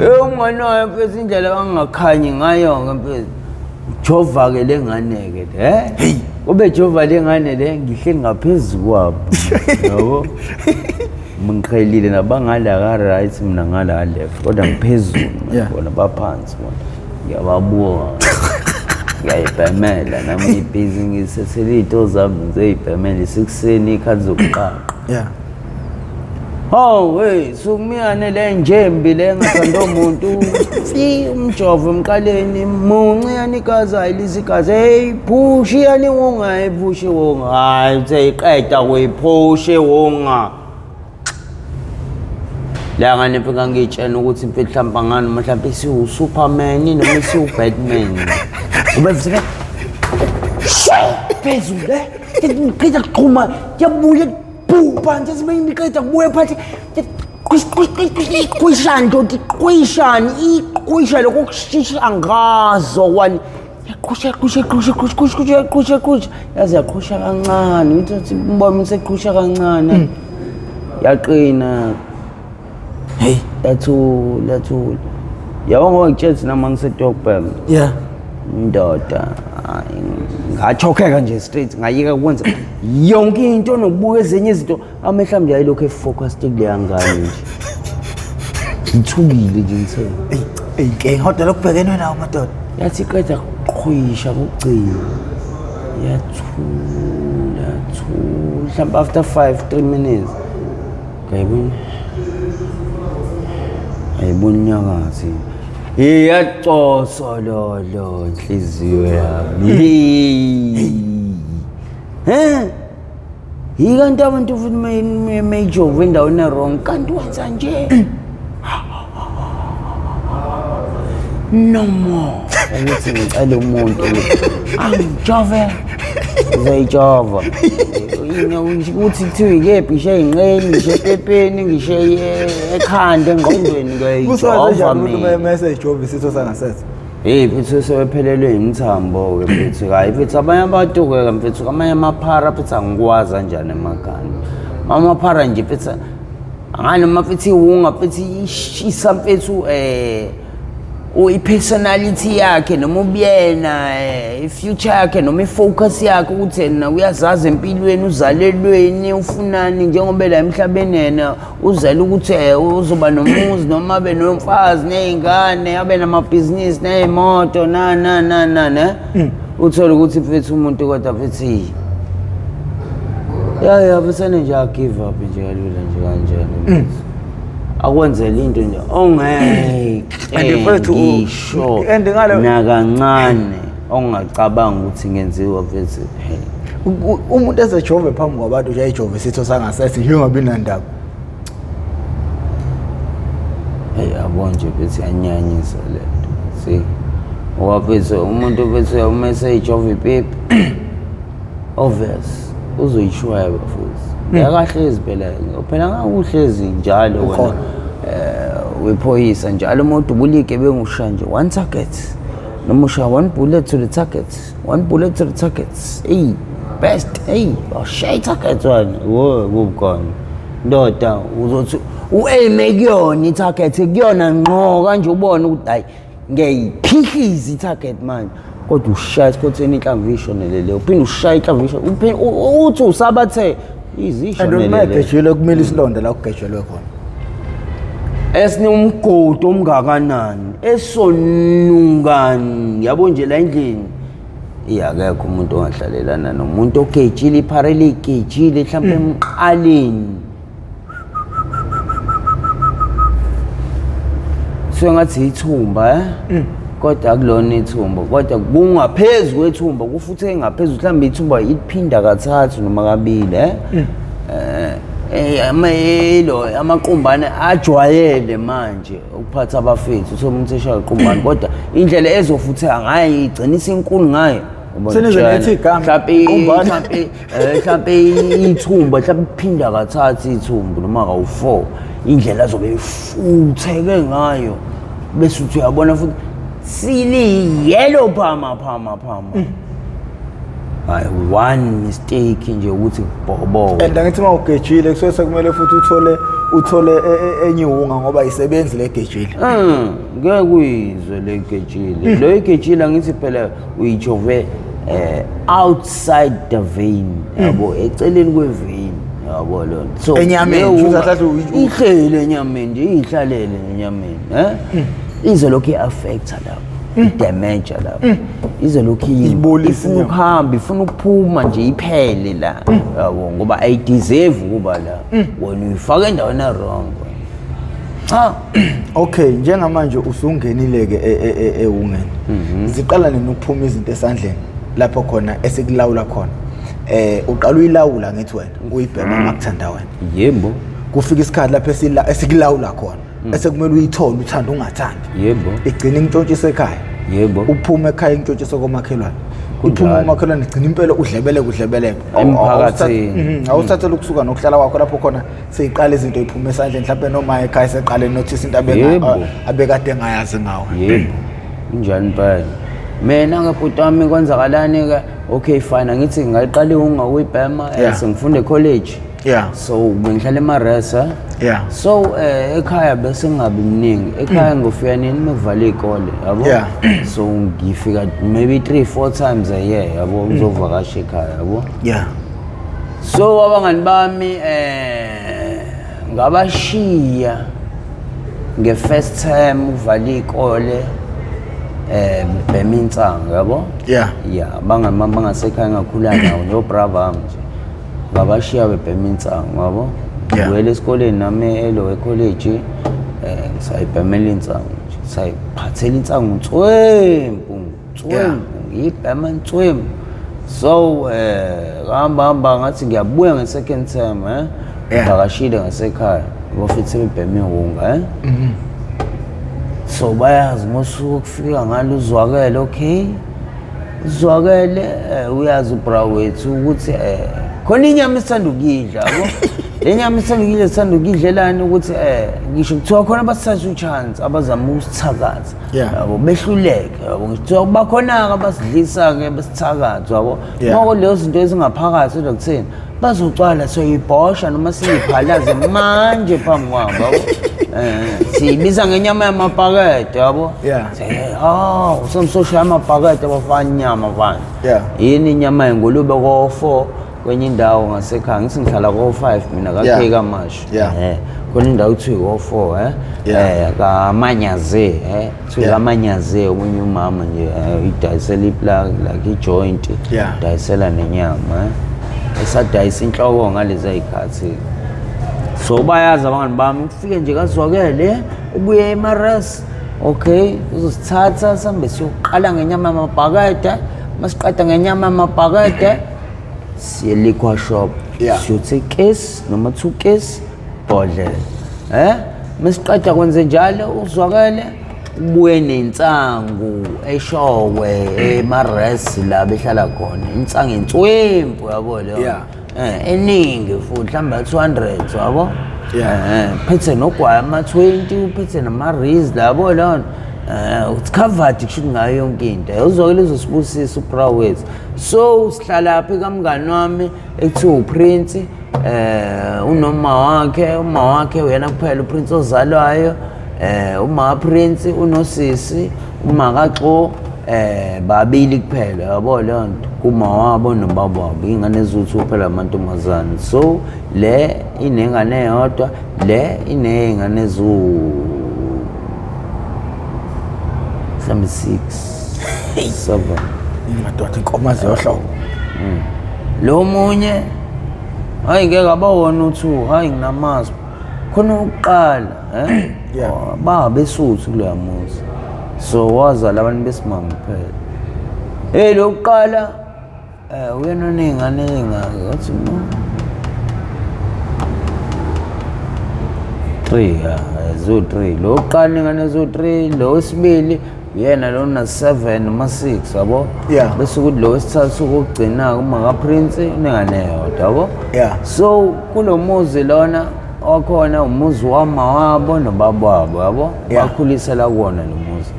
Eh umngani wayo mfethu indlela angakhanyi ngayo ke mfethu. Jova ke lengane ke le. Eh? Kube jova lengane le ngihleli ngaphezulu kwabo. Yabo. Ngiqhelile nabangala ka right mina ngala ka left kodwa ngiphezulu bona baphansi bona. Ngiyababuka. Ngiyayibhemela nami ibhizi ngisethele iy'nto zami ngizeyibhemela isekuseni iy'khathi zokuqaqa. Yeah. Hawu hey sukumiyane le njembi le engathanda umuntu fi umjovo emqaleni munci yani igazi ayilisa igazi hey phushi yani wonga hey phushi wonga hayi uthe iqeda kuyiphushe wonga la ngane mfika ngiyitshena ukuthi mfethu mhlawumbe angani mhlawumbe isiwu-superman noma isiwu-batman ube fika phezulu eh ngiqeda kuqhuma kuyabuya bhubha nje sibe imiqeda kubuya phansi iqwishani ndoda iqwishani iqwisha lokho kushisha ngazo wani yaqhusha yaqhusha yaqhusha yaqhusha yaqhusha yaqhusha yaqhusha yaze yaqhusha kancane ngithi umbona useqhusha kancane yaqina. Hey. Yathula yathula yabo ngoba ngitshela ukuthi nami ngisetokubhema. Yeah. Ndoda hayi, ngachokheka nje straight ngayeka ukwenza yonke into nokubuka ezinye izinto amehlo ami nje ayilokhu efocused kuleya ngane nje ngithukile nje ngithe Ey, inkinga kodwa lokubhekenwe nawo madoda. Yathi iqeda kuqhwisha kugcina yathula yathula mhlawumbe after 5 3 minutes ngayibona ayibona inyakazi iyacosa lolo inhliziyo yami. He yikanti abantu futhi mayijova endaweni e-wrong kanti wenza nje no more ukuthi ngicela umuntu angijove ngizoyijova ukuthi kuthiwa ikephi ngisho ey'nqeni ngisho epepeni ngisho ekhanda engqondweni Kusuka ngiyayijova kanjani umuntu mina. mese ejova isitho sangasese? Hey mfethu sebephelelwe imithambo-ke mfethu hayi mfethu abanye abantu-ke mfethu amanye amaphara mfethu angikwazi kanjani emakhanda amaphara nje mfethu angani noma mfethu iwunga mfethu ishisa mfethu i-personality yakhe noma ubuyena i-future yakhe noma i-focus yakhe ukuthi yena uyazazi empilweni uzalelweni ufunani njengoba la emhlabeni yena uzele ukuthi uzoba nomuzi noma abe nomfazi ney'ngane abe namabhizinisi ney'moto na na na na ne uthole ukuthi mfethu umuntu kodwa mfethu ya ya besane nje a-give up nje kalula nje kanjena mfethu akwenzele into nje ongeke And mfethu, ngisho and nakancane ongacabanga ukuthi ngenziwa mfethu hey. Umuntu esejove phambi kwabantu nje ayijove isitho sangasese njengoba inandaba. Hey yabo nje mfethu iyanyanyisa le nto see ngoba mfethu umuntu mfethu uma eseyijova ipipi obvious uzoyishweba futhi yakahlezi phela phela ngakuhlezi njalo wena Ukhona. wephoyisa njalo uma udubula igebengu ushaya nje one target noma ushaya one bullet to the target one bullet to the target hey best hey awushaye i-target wena wo kubukhona ndoda uzothi u-aime kuyona i-target kuyona ngqo kanje ubone ukuthi hayi ngiyayiphihliza i-target manje kodwa ushaya esikhotheni inhlamvu ishonelele uphinde ushaya inhlamvu uphinde uthi usabathe And uma izishonelele egejelwe kumele isilonda la kugejelwe khona. Esinomgodi omngakanani esonungani yabo nje la endlini iyakekho umuntu ongahlalelana nomuntu ogejile iphara eligejile mhlawumbe emqaleni. Kusuke ngathi ithumba eh? Kodwa akulona ithumba, kodwa kungaphezu kwethumba, kufutheke ngaphezulu, mhlawumbe ithumba iliphinda kathathu noma kabili eh? Ilo amaqumbane ajwayele manje ukuphatha abafethu, uthole umuntu eshaya iqumbane, kodwa indlela ezofutheka ngayo igcina isinkulu ngayo. Senize nethi igama, Mhlawumbe iqumbane. Mhlawumbe ithumba, mhlawumbe iphinda kathathu ithumba noma kawu-4, indlela azobe ifutheke ngayo, bese uthi uyabona futhi siliyelo phama phama phama. Hayi, one mistake nje ukuthi bhobo. And angithi uma ugejile kusuke sekumele futhi uthole enye iwunga ngoba isebenzi legejile. Ngeke uyizwe le gejile. Lo igejile angithi phela uyijove outside the vein, yabo, eceleni kwe-vein, yabo lo. So Enyameni, leyo shuthi wunga athathe ihlele enyameni nje, ihlalele enyameni, eh? Ize lokhu i-affecta lapho, i-damage lapho. Ize lokhu Ibolisa ifuna inyama. ukuhamba, ifuna ukuphuma nje iphele la, yabo, ngoba ayideserve ukuba la. Wena uyifaka endaweni wrong. Cha. Okay, njengamanje usungenile ke ewungeni. Ziqala nini ukuphuma izinto esandleni lapho khona esikulawula khona? Uqala uyilawula ngithi wena, uyibhema makuthanda wena. Yebo. Kufika isikhathi lapho esikulawula khona, esekumele uyithole uthanda ungathandi. Yebo. Igcina intshontshise ekhaya. Yebo. Uphume ekhaya intshontshise komakhelwane. Kunjalo. Uphume komakhelwane igcina impela udlebeleke udlebeleke. Emphakathini. Awuthathela ukusuka nokuhlala kwakho lapho khona seyiqala izinto iphuma esandleni, mhlawumbe noma ekhaya seqale notice into abekade engayazi ngawe. Yebo. Kunjani impela. Mina ke bhuti wami kwenzakalani ke? Okay fine, angithi ngayiqala ungakuyibhema sengifunda ecollege. So bengihlala eMaresa. So ekhaya bese ngingabi mningi. Ekhaya ngofika nini mekuvala izikole, yabo? So ngifika maybe 3-4 times a year, yabo, ngizovakasha ekhaya, yabo? So abangani bami ngabashiya nge first time uvala ikole bhema insangu, yabo? Yeah, abangani bami bangasekhaya ngakhula nawo no brother wami nje. Ngabashiya bebhema insangu, yabo? Ngibuyele esikoleni nami elo ecollege ngisayibhemela insangu nje. Sayiphathela insangu ntswempu, ntswempu, ngiyibhema ntswempu. So hamba ngathi ngiyabuya nge second term ngivakashile ngasekhaya, ngoba sebebhema iwunga So bayazi ngosuku okufika ngalo uzwakele, okay. Uzwakele uyazi ubra wethu ukuthi khona inyama esithanda ukuyidla, yabo. Le nyama esithanda ukuyidla, sithanda ukuyidlelani ukuthi ngisho kuthiwa khona abasithatha uchance abazama ukusithakatha. Yabo, behluleke, yabo. Kuthiwa bakhona-ke abasidlisa-ke besithakatha, yabo. Ngoko lezo zinto ezingaphakathi kodwa kutheni bazocwala soyibhosha noma siyiphalaze manje phambi kwabo, yabo. Siyibiza ngenyama yamabhakede, yabo. Usemsoshaya amabhakede abafana inyama mfana. Yini inyama yengulube ko-4 kwenye indawo ngasekhaya, ngithi ngihlala ko-5 mina ka-K kaMashu. Khona indawo kuthiwa ko-4 kaManyaze kuthiwa kaManyaze, omunye umama nje idayisela iplug like ijoint, idayisela nenyama esadayisa inhloko ngalezi zikhathi. So bayazi abangani bami ufike nje kazwakele ubuye eMares, okay, uzosithatha sambe siyoqala ngenyama yamabhakede, masiqeda ngenyama yamabhakede siye liquor shop, siyothe case noma 2 case bhodlela masiqeda kwenze njalo uzwakele ubuye nensangu eshowe eMares la behlala khona, insangu entswempu, yabo leyo. Eningi futhi mhlawumbe 200, yabo. Phethe nogwayi ama-20, uphethe nama-rees labo lona. It's covered kusho ngayo yonke into. Uzwakele uzosibusisa ubra wethu. So sihlala lapha kamngani wami ekuthiwa uPrince, unoma wakhe, uma wakhe uyena kuphela uPrince ozalwayo, uma Prince unosisi, uma kaXo babili kuphela, yabo leyo nto, kuma wabo nobaba wabo, ingane eziwu-2 kuphela amantombazane. So le inengane eyodwa, le iney'ngane eziwu mhlawumbe 6 7. Madoda, inkomo ziyohlobo. Lo munye hayi ngeke abawona u-2, hayi nginamazwi. Khona ukuqala eh Yeah. ba besuthu kuloya muzi. So wazala abantu besimame kuphela. Hey lokuqala uyena oney'ngane ey'ngaki wathi no. 3 ya zo 3 lo oqala ingane zo 3 lo wesibili uyena lo na 7 noma 6 yabo. Yeah. Bese kuthi lo wesithathu kokugcina uma ka Prince unengane eyodwa yabo. Yeah. So kulo muzi lona wakhona umuzi wama wabo nobaba wabo yabo. Yeah. Bakhulisela kuwona lo muzi.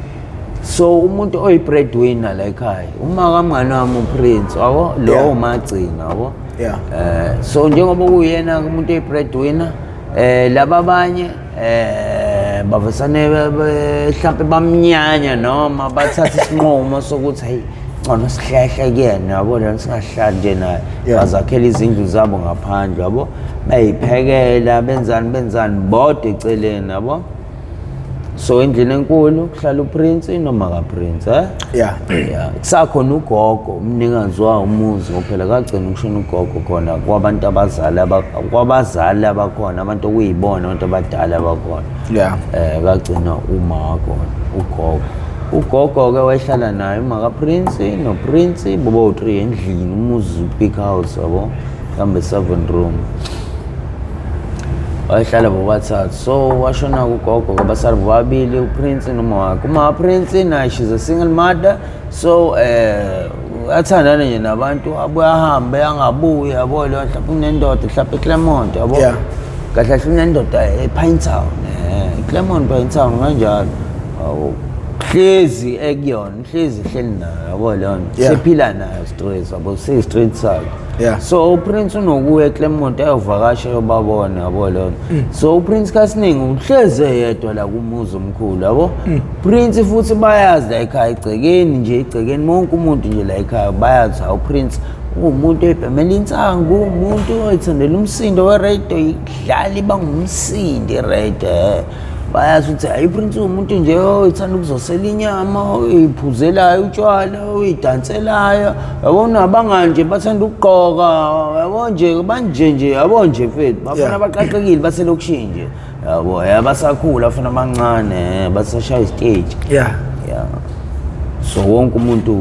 So umuntu oyi-breadwinner la ekhaya uma kamngane wami uPrince yabo lo Yeah. umagcina yabo. Yeah. So njengoba kuyena umuntu oyi-breadwinner laba abanye bavesane mhlampe bamnyanya noma bathatha isinqumo sokuthi hey ngcono sihlehle kuyena yabo lona singahlali nje naye. Yeah. Bazakhela izindlu zabo ngaphandle yabo, bayiphekela benzani benzani bodwa eceleni yabo. So endlini enkulu kuhlala uPrince noma kaPrince eh. Yeah. Yeah, kusakhona ugogo umnikazi wawo umuzi ngoba phela kagcina ukushona ugogo khona kwabantu abazali kwabazali abakhona abantu okuyibona abantu abadala abakhona. Yeah. Kagcina uma wakhona ugogo. Ugogo ke wayehlala naye uma kaPrince noPrince bobo 3 endlini umuzi big house yabo mhlambe 7 room. Wayehlala bobathathu. So washona ugogo kwabasala bobabili uPrince noma wakhe. Uma kaPrince naye she's a single mother. So athandane nje nabantu abuye ahambe angabuyi yabo lo mhlawumbe unendoda mhlawumbe eClermont yabo. Yeah. Kahle kahle unendoda ePinetown eClermont Pinetown kanjalo. Awu hlezi ekuyona hlezi hleli nayo yabo leyo nto. Yeah. Sephila nayo straight yabo se straight sakhe. Yeah. So uPrince unokuya eClermont ayovakasha ayobabona yabo leyo nto. So uPrince kasiningi uhleze yedwa la kumuzi omkhulu yabo. Prince futhi bayazi la ekhaya egcekeni nje egcekeni wonke umuntu nje la ekhaya bayazi hawu Prince uwumuntu oyibhemela insangu, umuntu oyithandela umsindo we-radio, idlala iba ngumsindo i-radio. Bayazi ukuthi hayi Prince uwumuntu nje oyithanda ukuzosela inyama, oyiphuzelayo utshwala, oyidanselayo. Yabona abangani nje bathanda ukugqoka, yabo nje banje nje yabo nje mfethu, bafana Yeah. abaqaqekile baselokishini nje. Yabo, basakhula afana abancane, basashaya istage. Yeah. Yeah. So wonke umuntu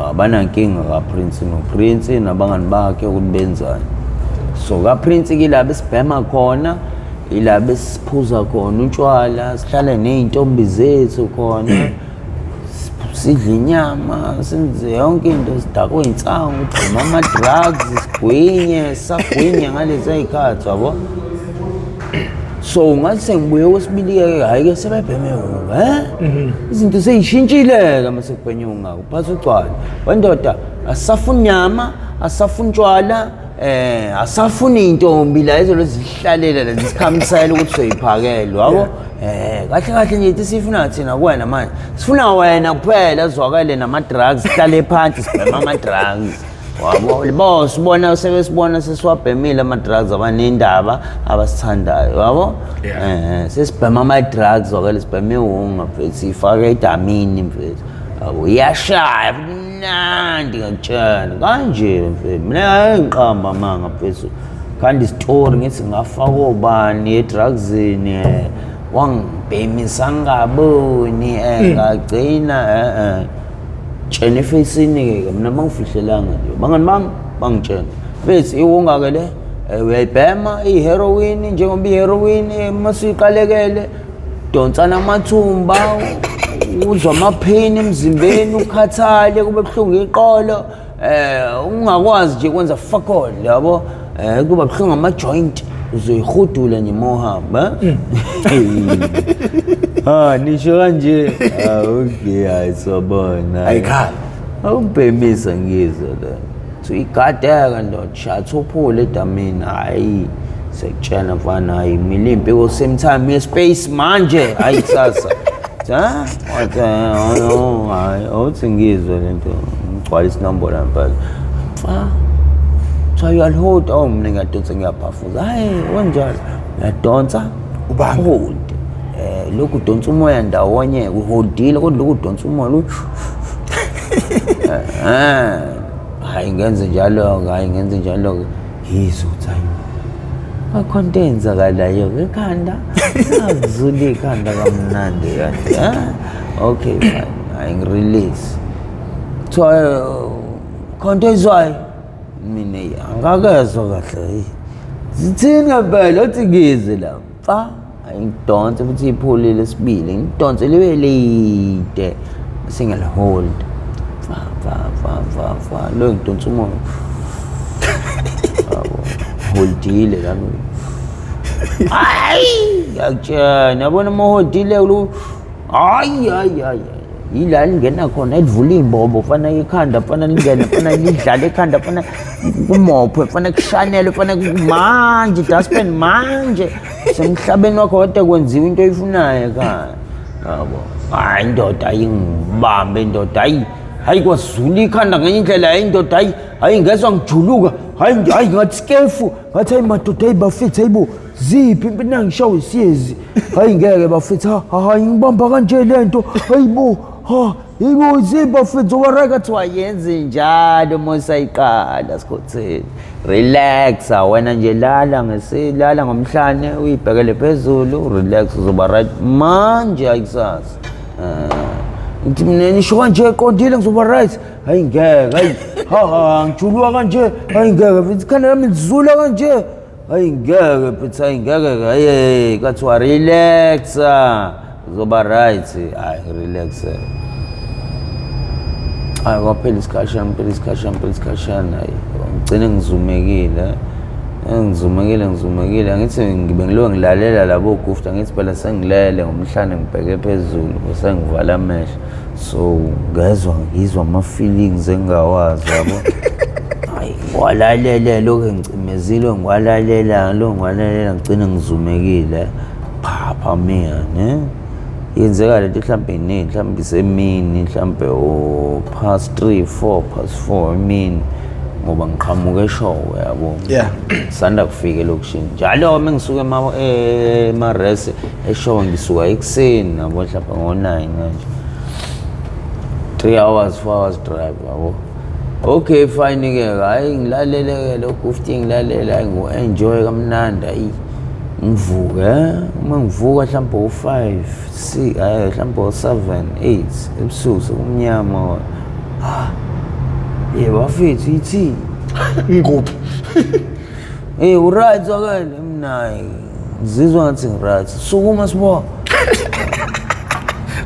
abanankinga kaPrince noPrince nabangani bakhe ukuthi benzani. So kaPrince ke la besibhema khona, ila besiphuza khona utshwala, sihlale nezintombi zethu khona. Sidla inyama, senze yonke into, sidakwe insangu, sigquma ama-drugs, sigwinye, sagwinye ngalezi ey'khathi yabo. So ngathi sengibuye kwesibili-ke hhayi-ke sebebheme wunga Izinto sey'shintshile-ke uma sekubhenye wunga uphatha ugcwala. Wendoda asisafuni nyama, asisafuni tshwala, asafuni iy'ntombi la izolo zihlalela la zisikhamsela ukuthi soyiphakele yabo. Kahle kahle nje into esiyifuna thina kuwena manje. Sifuna wena kuphela zwakale nama-drugs, sihlale phansi sibhema ama-drugs. Wabo bo sibona sebesibona sesiwabhemile ama-drugs abanendaba abasithandayo yabo. Yeah. Sesibhema ama-drugs wakele sibhema iwunga mfethu, siyifaka edamini mfethu. Yabo iyashaya mnandi ngakutshela kanje mfethu. Mina ngiqamba amanga mfethu. Kanti isitori ngithi ngafaka obani edrugsini wangibhemisa ngaboni ngagcina tshena efeyisini ke mina bangifihlelanga nje bangani bami bangitshena mfethu iwunga ke le uyayibhema i-heroin njengoba i-heroin masiqalekele donsana amathumba uzwa amaphini emzimbeni ukhathale kube buhlungu iqolo ungakwazi nje kwenza fuck all yabo kuba buhlungu ama joint uzoyihudula nje mohamba. Ah nisho kanje okay hayi sobona Ayikhali. Awubhemisa ngizwe le. So igadeka ndoda shatha uphule edamini hayi sekutshena mfana hayi milimpi ko same time ye space manje hayi kusasa. Ha? Wathi no hayi awuthi ngizwe lento ngigcwala isinombolo mpela. Mfa. So you hold oh mina ngiyadonsa ngiyabhafuza. Hayi wenjalo ngiyadonsa Ubambe. Hold. Lokhu udonsa umoya ndawonye uholdile kodwa lokhu udonsa umoya hayi ngenze njalo hayi ngenze njalo yizwe uthi hayi Akho nto eyenzakalayo ekhanda. Ngizula ikhanda kamnandi kanje. Okay fine. Hayi ngirelease. Kuthiwa khonto ezwayo. Mina angakezwa kahle. Zithini ngempela othi ngize la. Fa ngidonse futhi iphuli lesibili ngidonse libe lide singalihold. Fa fa fa fa fa lo ngidonsa umoya. Yabo, holdile lami. Hayi, ngiyakutshela yabona uma uholdile lo hayi hayi hayi yila lingena khona elivula iy'mbobo fana ikhanda fana lingene fana lidlale ekhanda fana kumophe fana kushanelwe fana manje dustpan manje semhlabeni wakho kade kwenziwa into oyifunayo ekhaya yabo. Hayi indoda ayingibambe indoda, hayi hayi kwazula ikhanda ngenye indlela, hayi indoda hayi hayi ngezwa ngijuluka, hayi hayi ngathi skefu, ngathi hayi madoda hayi bafethu hayibo ziphi impina ngishawe siyezi, hayi ngeke bafethu, ha hayi ngibamba kanje lento, hayibo ha yibo ziphi bafethu obareka kuthiwa yenze njalo mosayiqala sikhotheni. Relax wena nje, lala ngesilala ngomhlane uyibhekele phezulu, relax uzoba right manje ayikusasa. Ngithi mina nisho kanje eqondile ngizoba right, hayi ngeke, hayi ha ha ngijuluka kanje, hayi ngeke mfethu ikhanda lami lizula kanje, hayi ngeke mfethu, hayi ngeke, hayi kathiwa relax uzoba right, hayi relax. Hayi kwaphela isikhashana, phela isikhashana, phela isikhashana, hayi ngigcine ngizumekile. Ngizumekile ngizumekile angithi ngibe ngiloke ngilalela labo gufta, ngithi phela sengilele ngomhlane ngibheke phezulu sengivala amehlo, so ngezwa ngizwa ama-feelings engingawazi yabo. Hayi ngiwalalele lokhu ngicimezile, ngiwalalela lo ngiwalalela ngigcine ngizumekile phapha mina ne. Yenzeka lento mhlambe ne mhlambe isemini mhlambe o past 3 4 past 4 emini, ngoba ngiqhamuka eshowe yabo. Sanda kufika elokishini njalo uma ngisuka ema-res eshowe ngisuka ekuseni yabo, mhlawumbe ngo-9 kanje, 3 hours 4 hours drive yabo. Okay fine ke, hayi ngilalele-ke lo gufti, ngilalele hayi ngu-enjoy kamnandi, hayi ngivuke uma ngivuka mhlawumbe o-5 6 hayi mhlawumbe o-7 8 ebusuku sekumnyama. Ah ye bafethu ithi ngikuphi? Eh uright wakele mina ngizizwa ngathi ngiright. Sukuma sibo.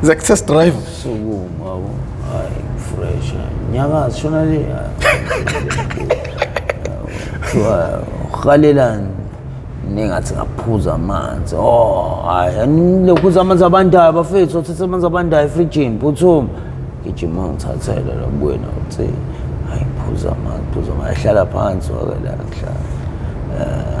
Zak test drive. Sukuma yabo. Hayi fresh. Nyakazi shona le. Kuthiwa uhalelani ningathi ngaphuza amanzi. Oh hayi lokhuza amanzi abandayo bafethu, uthatha amanzi abandayo efrijini phuthuma. Gijima ngithathele la buye nawo uthi hayi phuza amanzi, phuza amanzi. Hlala phansi wake la kuhlala.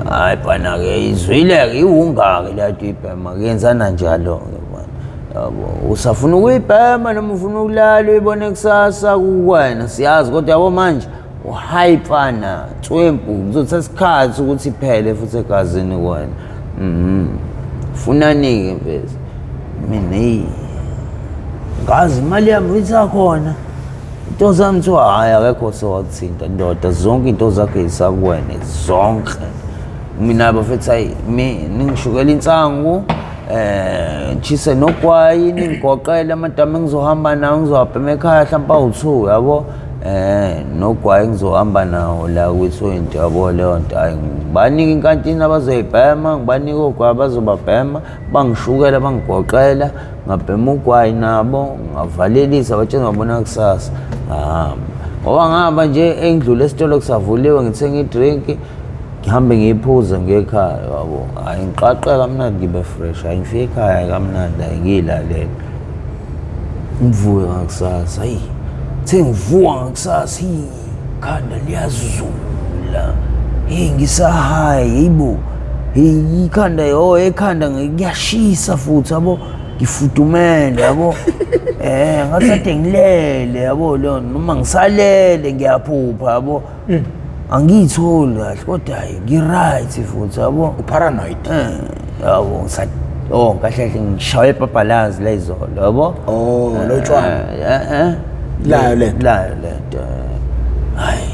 Hayi bana-ke izwile-ke iwunga-ke le nto uyibhema kuyenzana njalo-ke bana. Yabo usafuna ukuyibhema noma ufuna ukulala uyibone kusasa kuwena siyazi, kodwa yabo manje uhypana tswempu kuzothatha isikhathi ukuthi iphele futhi egazini kuwena. Funani-ke mfethu mina eyi ngazi imali yami isakhona into zami kuthiwa hhayi akekho sewakuthinta ndoda, zonke into zakho zisakuwena zonke. Mina bafethu hayi ningishukela insangu ngishise nogwayi ningigoqele amadamu engizohamba nawo ngizowabhema ekhaya mhlawumbe awu-2 yabo, nogwayi ngizohamba nawo la kwi-20 yabo leyo nto. Hayi ngibanike inkantini abazoyibhema, ngibanike ogwayi abazobabhema, bangishukela bangigoqela ngabhema ugwayi nabo ngavalelisa batshela ngabona kusasa ngahamba. Ngoba ngihamba nje engidlule esitolo kusavuliwe ngithenga idrink ngihambe ngiyiphuze ngekhaya yabo. Hayi ngiqaqeka kamnandi ngibe fresh, hayi ngifike ekhaya kamnandi hayi ngiyilalele. Ngivuke ngakusasa, hayi the ngivuka ngakusasa ikhanda liyazula, hey ngisahayi hayibo, hey ikhanda yo ekhanda kuyashisa futhi yabo, ngifudumele yabo. Ngathi kade ngilele yabo lo noma ngisalele ngiyaphupha yabo. Angiyitholi kahle kodwa hayi ngi-right futhi yabo. Uparanoid. Yabo ngisa oh kahle kahle ngishaye ibhabhalazi la izolo yabo. Oh lo tshwala. Layo lento. Layo lento. Hayi.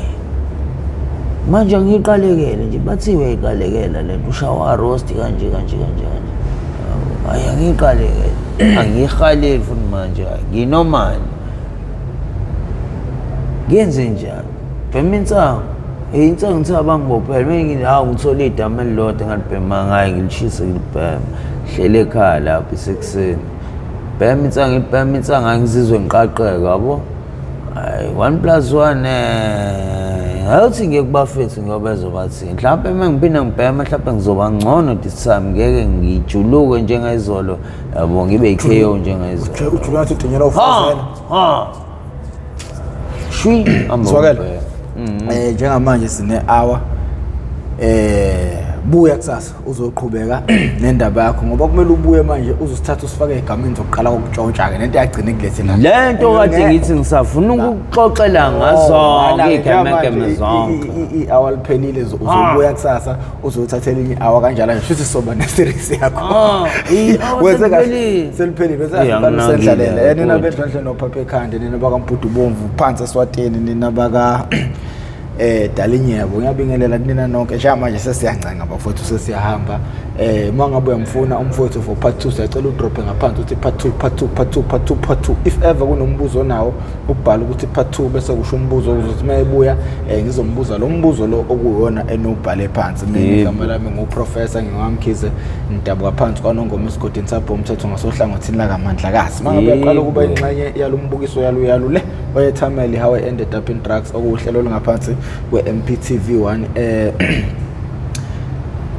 Manje angiyiqalekele nje, bathi uyayiqalekela le nto, ushawa roast kanje kanje kanje kanje. Hayi, angiyiqalekele, angiyihaleli futhi manje, hayi, nginormal. Ngenze njani? Bhema insangu. Eh, insangu ngithe abangibophele, mina ngithi hawu, ngithole idamu elilodwa engalibhema ngayo, ngilishise ngilibhema. Hlele ekhaya lapho isekuseni. Bhema insangu, ngibhema insangu, hayi, ngizizwe ngiqaqeka, yabo. Hayi, 1 plus 1 awuthi ngiye kubafethu ngiyobezwa bathi mhlawumbe uma ngiphinda ngibhema mhlawumbe ngizoba ngcono this time, ngeke ngijuluke njengayizolo, yabo, ngibe yi-KO njengayizolo. Ujuluka ngathi udunyelwa Ha ufazela. Ha shwi, hamba Zwakele. ubhema. Njengamanje sine hour. Buya kusasa uzoqhubeka nendaba yakho, ngoba kumele ubuye manje uzosithatha usifake egameni zokuqala kokutshontsha ke nento yagcina ikulethe la. Le nto kade ngithi ngisafuna ukuxoxela ngazonke iy'gemegeme zonke. I-hour liphelile, uzobuya kusasa uzothatha elinye i-hour kanjalo nje, futhi soba ne-series yakho. Ah, i-hour Wenze kahle. seliphelile. Seliphelile, bese Eh, asiqala anginakile, usendlalele. Nina kodwa. bendlondle nophapha ekhanda, nina bakaMbhudu Bomvu phansi eSwatini, nina baka Dalinyebo, ngiyabingelela kunina nonke. Njengamanje sesiyancenga bafowethu, sesiyahamba. Uma ngabe uyamfuna umfowethu for part 2, siyacela udrophe ngaphansi uthi part 2, part 2, part 2, part 2, part 2. If ever kunombuzo onawo, ubhale ukuthi part 2 bese kusho umbuzo, ukuze uma ebuya ngizombuza lo mbuzo lo okuwona enobhale phansi. Mina igama lami nguProfessor ngingamkhize, ngidabuka phansi kwaNongoma esigodini sabho umthetho ngasohlangothini lakaMandlakazi. Uma ngabe uyaqala ukuba ingxenye yalombukiso yalu le oyethameli How I Ended Up in Drugs, okuwuhlelo olungaphansi kwe-MPTV 1,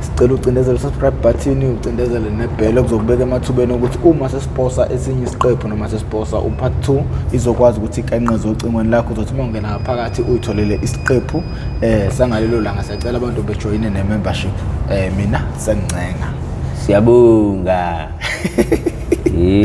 sicela ucindezele subscribe button, ucindezele nebell, okuzokubeka emathubeni ukuthi uma sesiposa esinye isiqephu noma sesiposa upart 2, izokwazi ukuthi ikanqeze ocingweni lakho. Uzothi uma ungena ngaphakathi uyitholele isiqephu sangalelo langa. Siyacela abantu bejoyine ne-membership. Mina sengincenga. Siyabonga.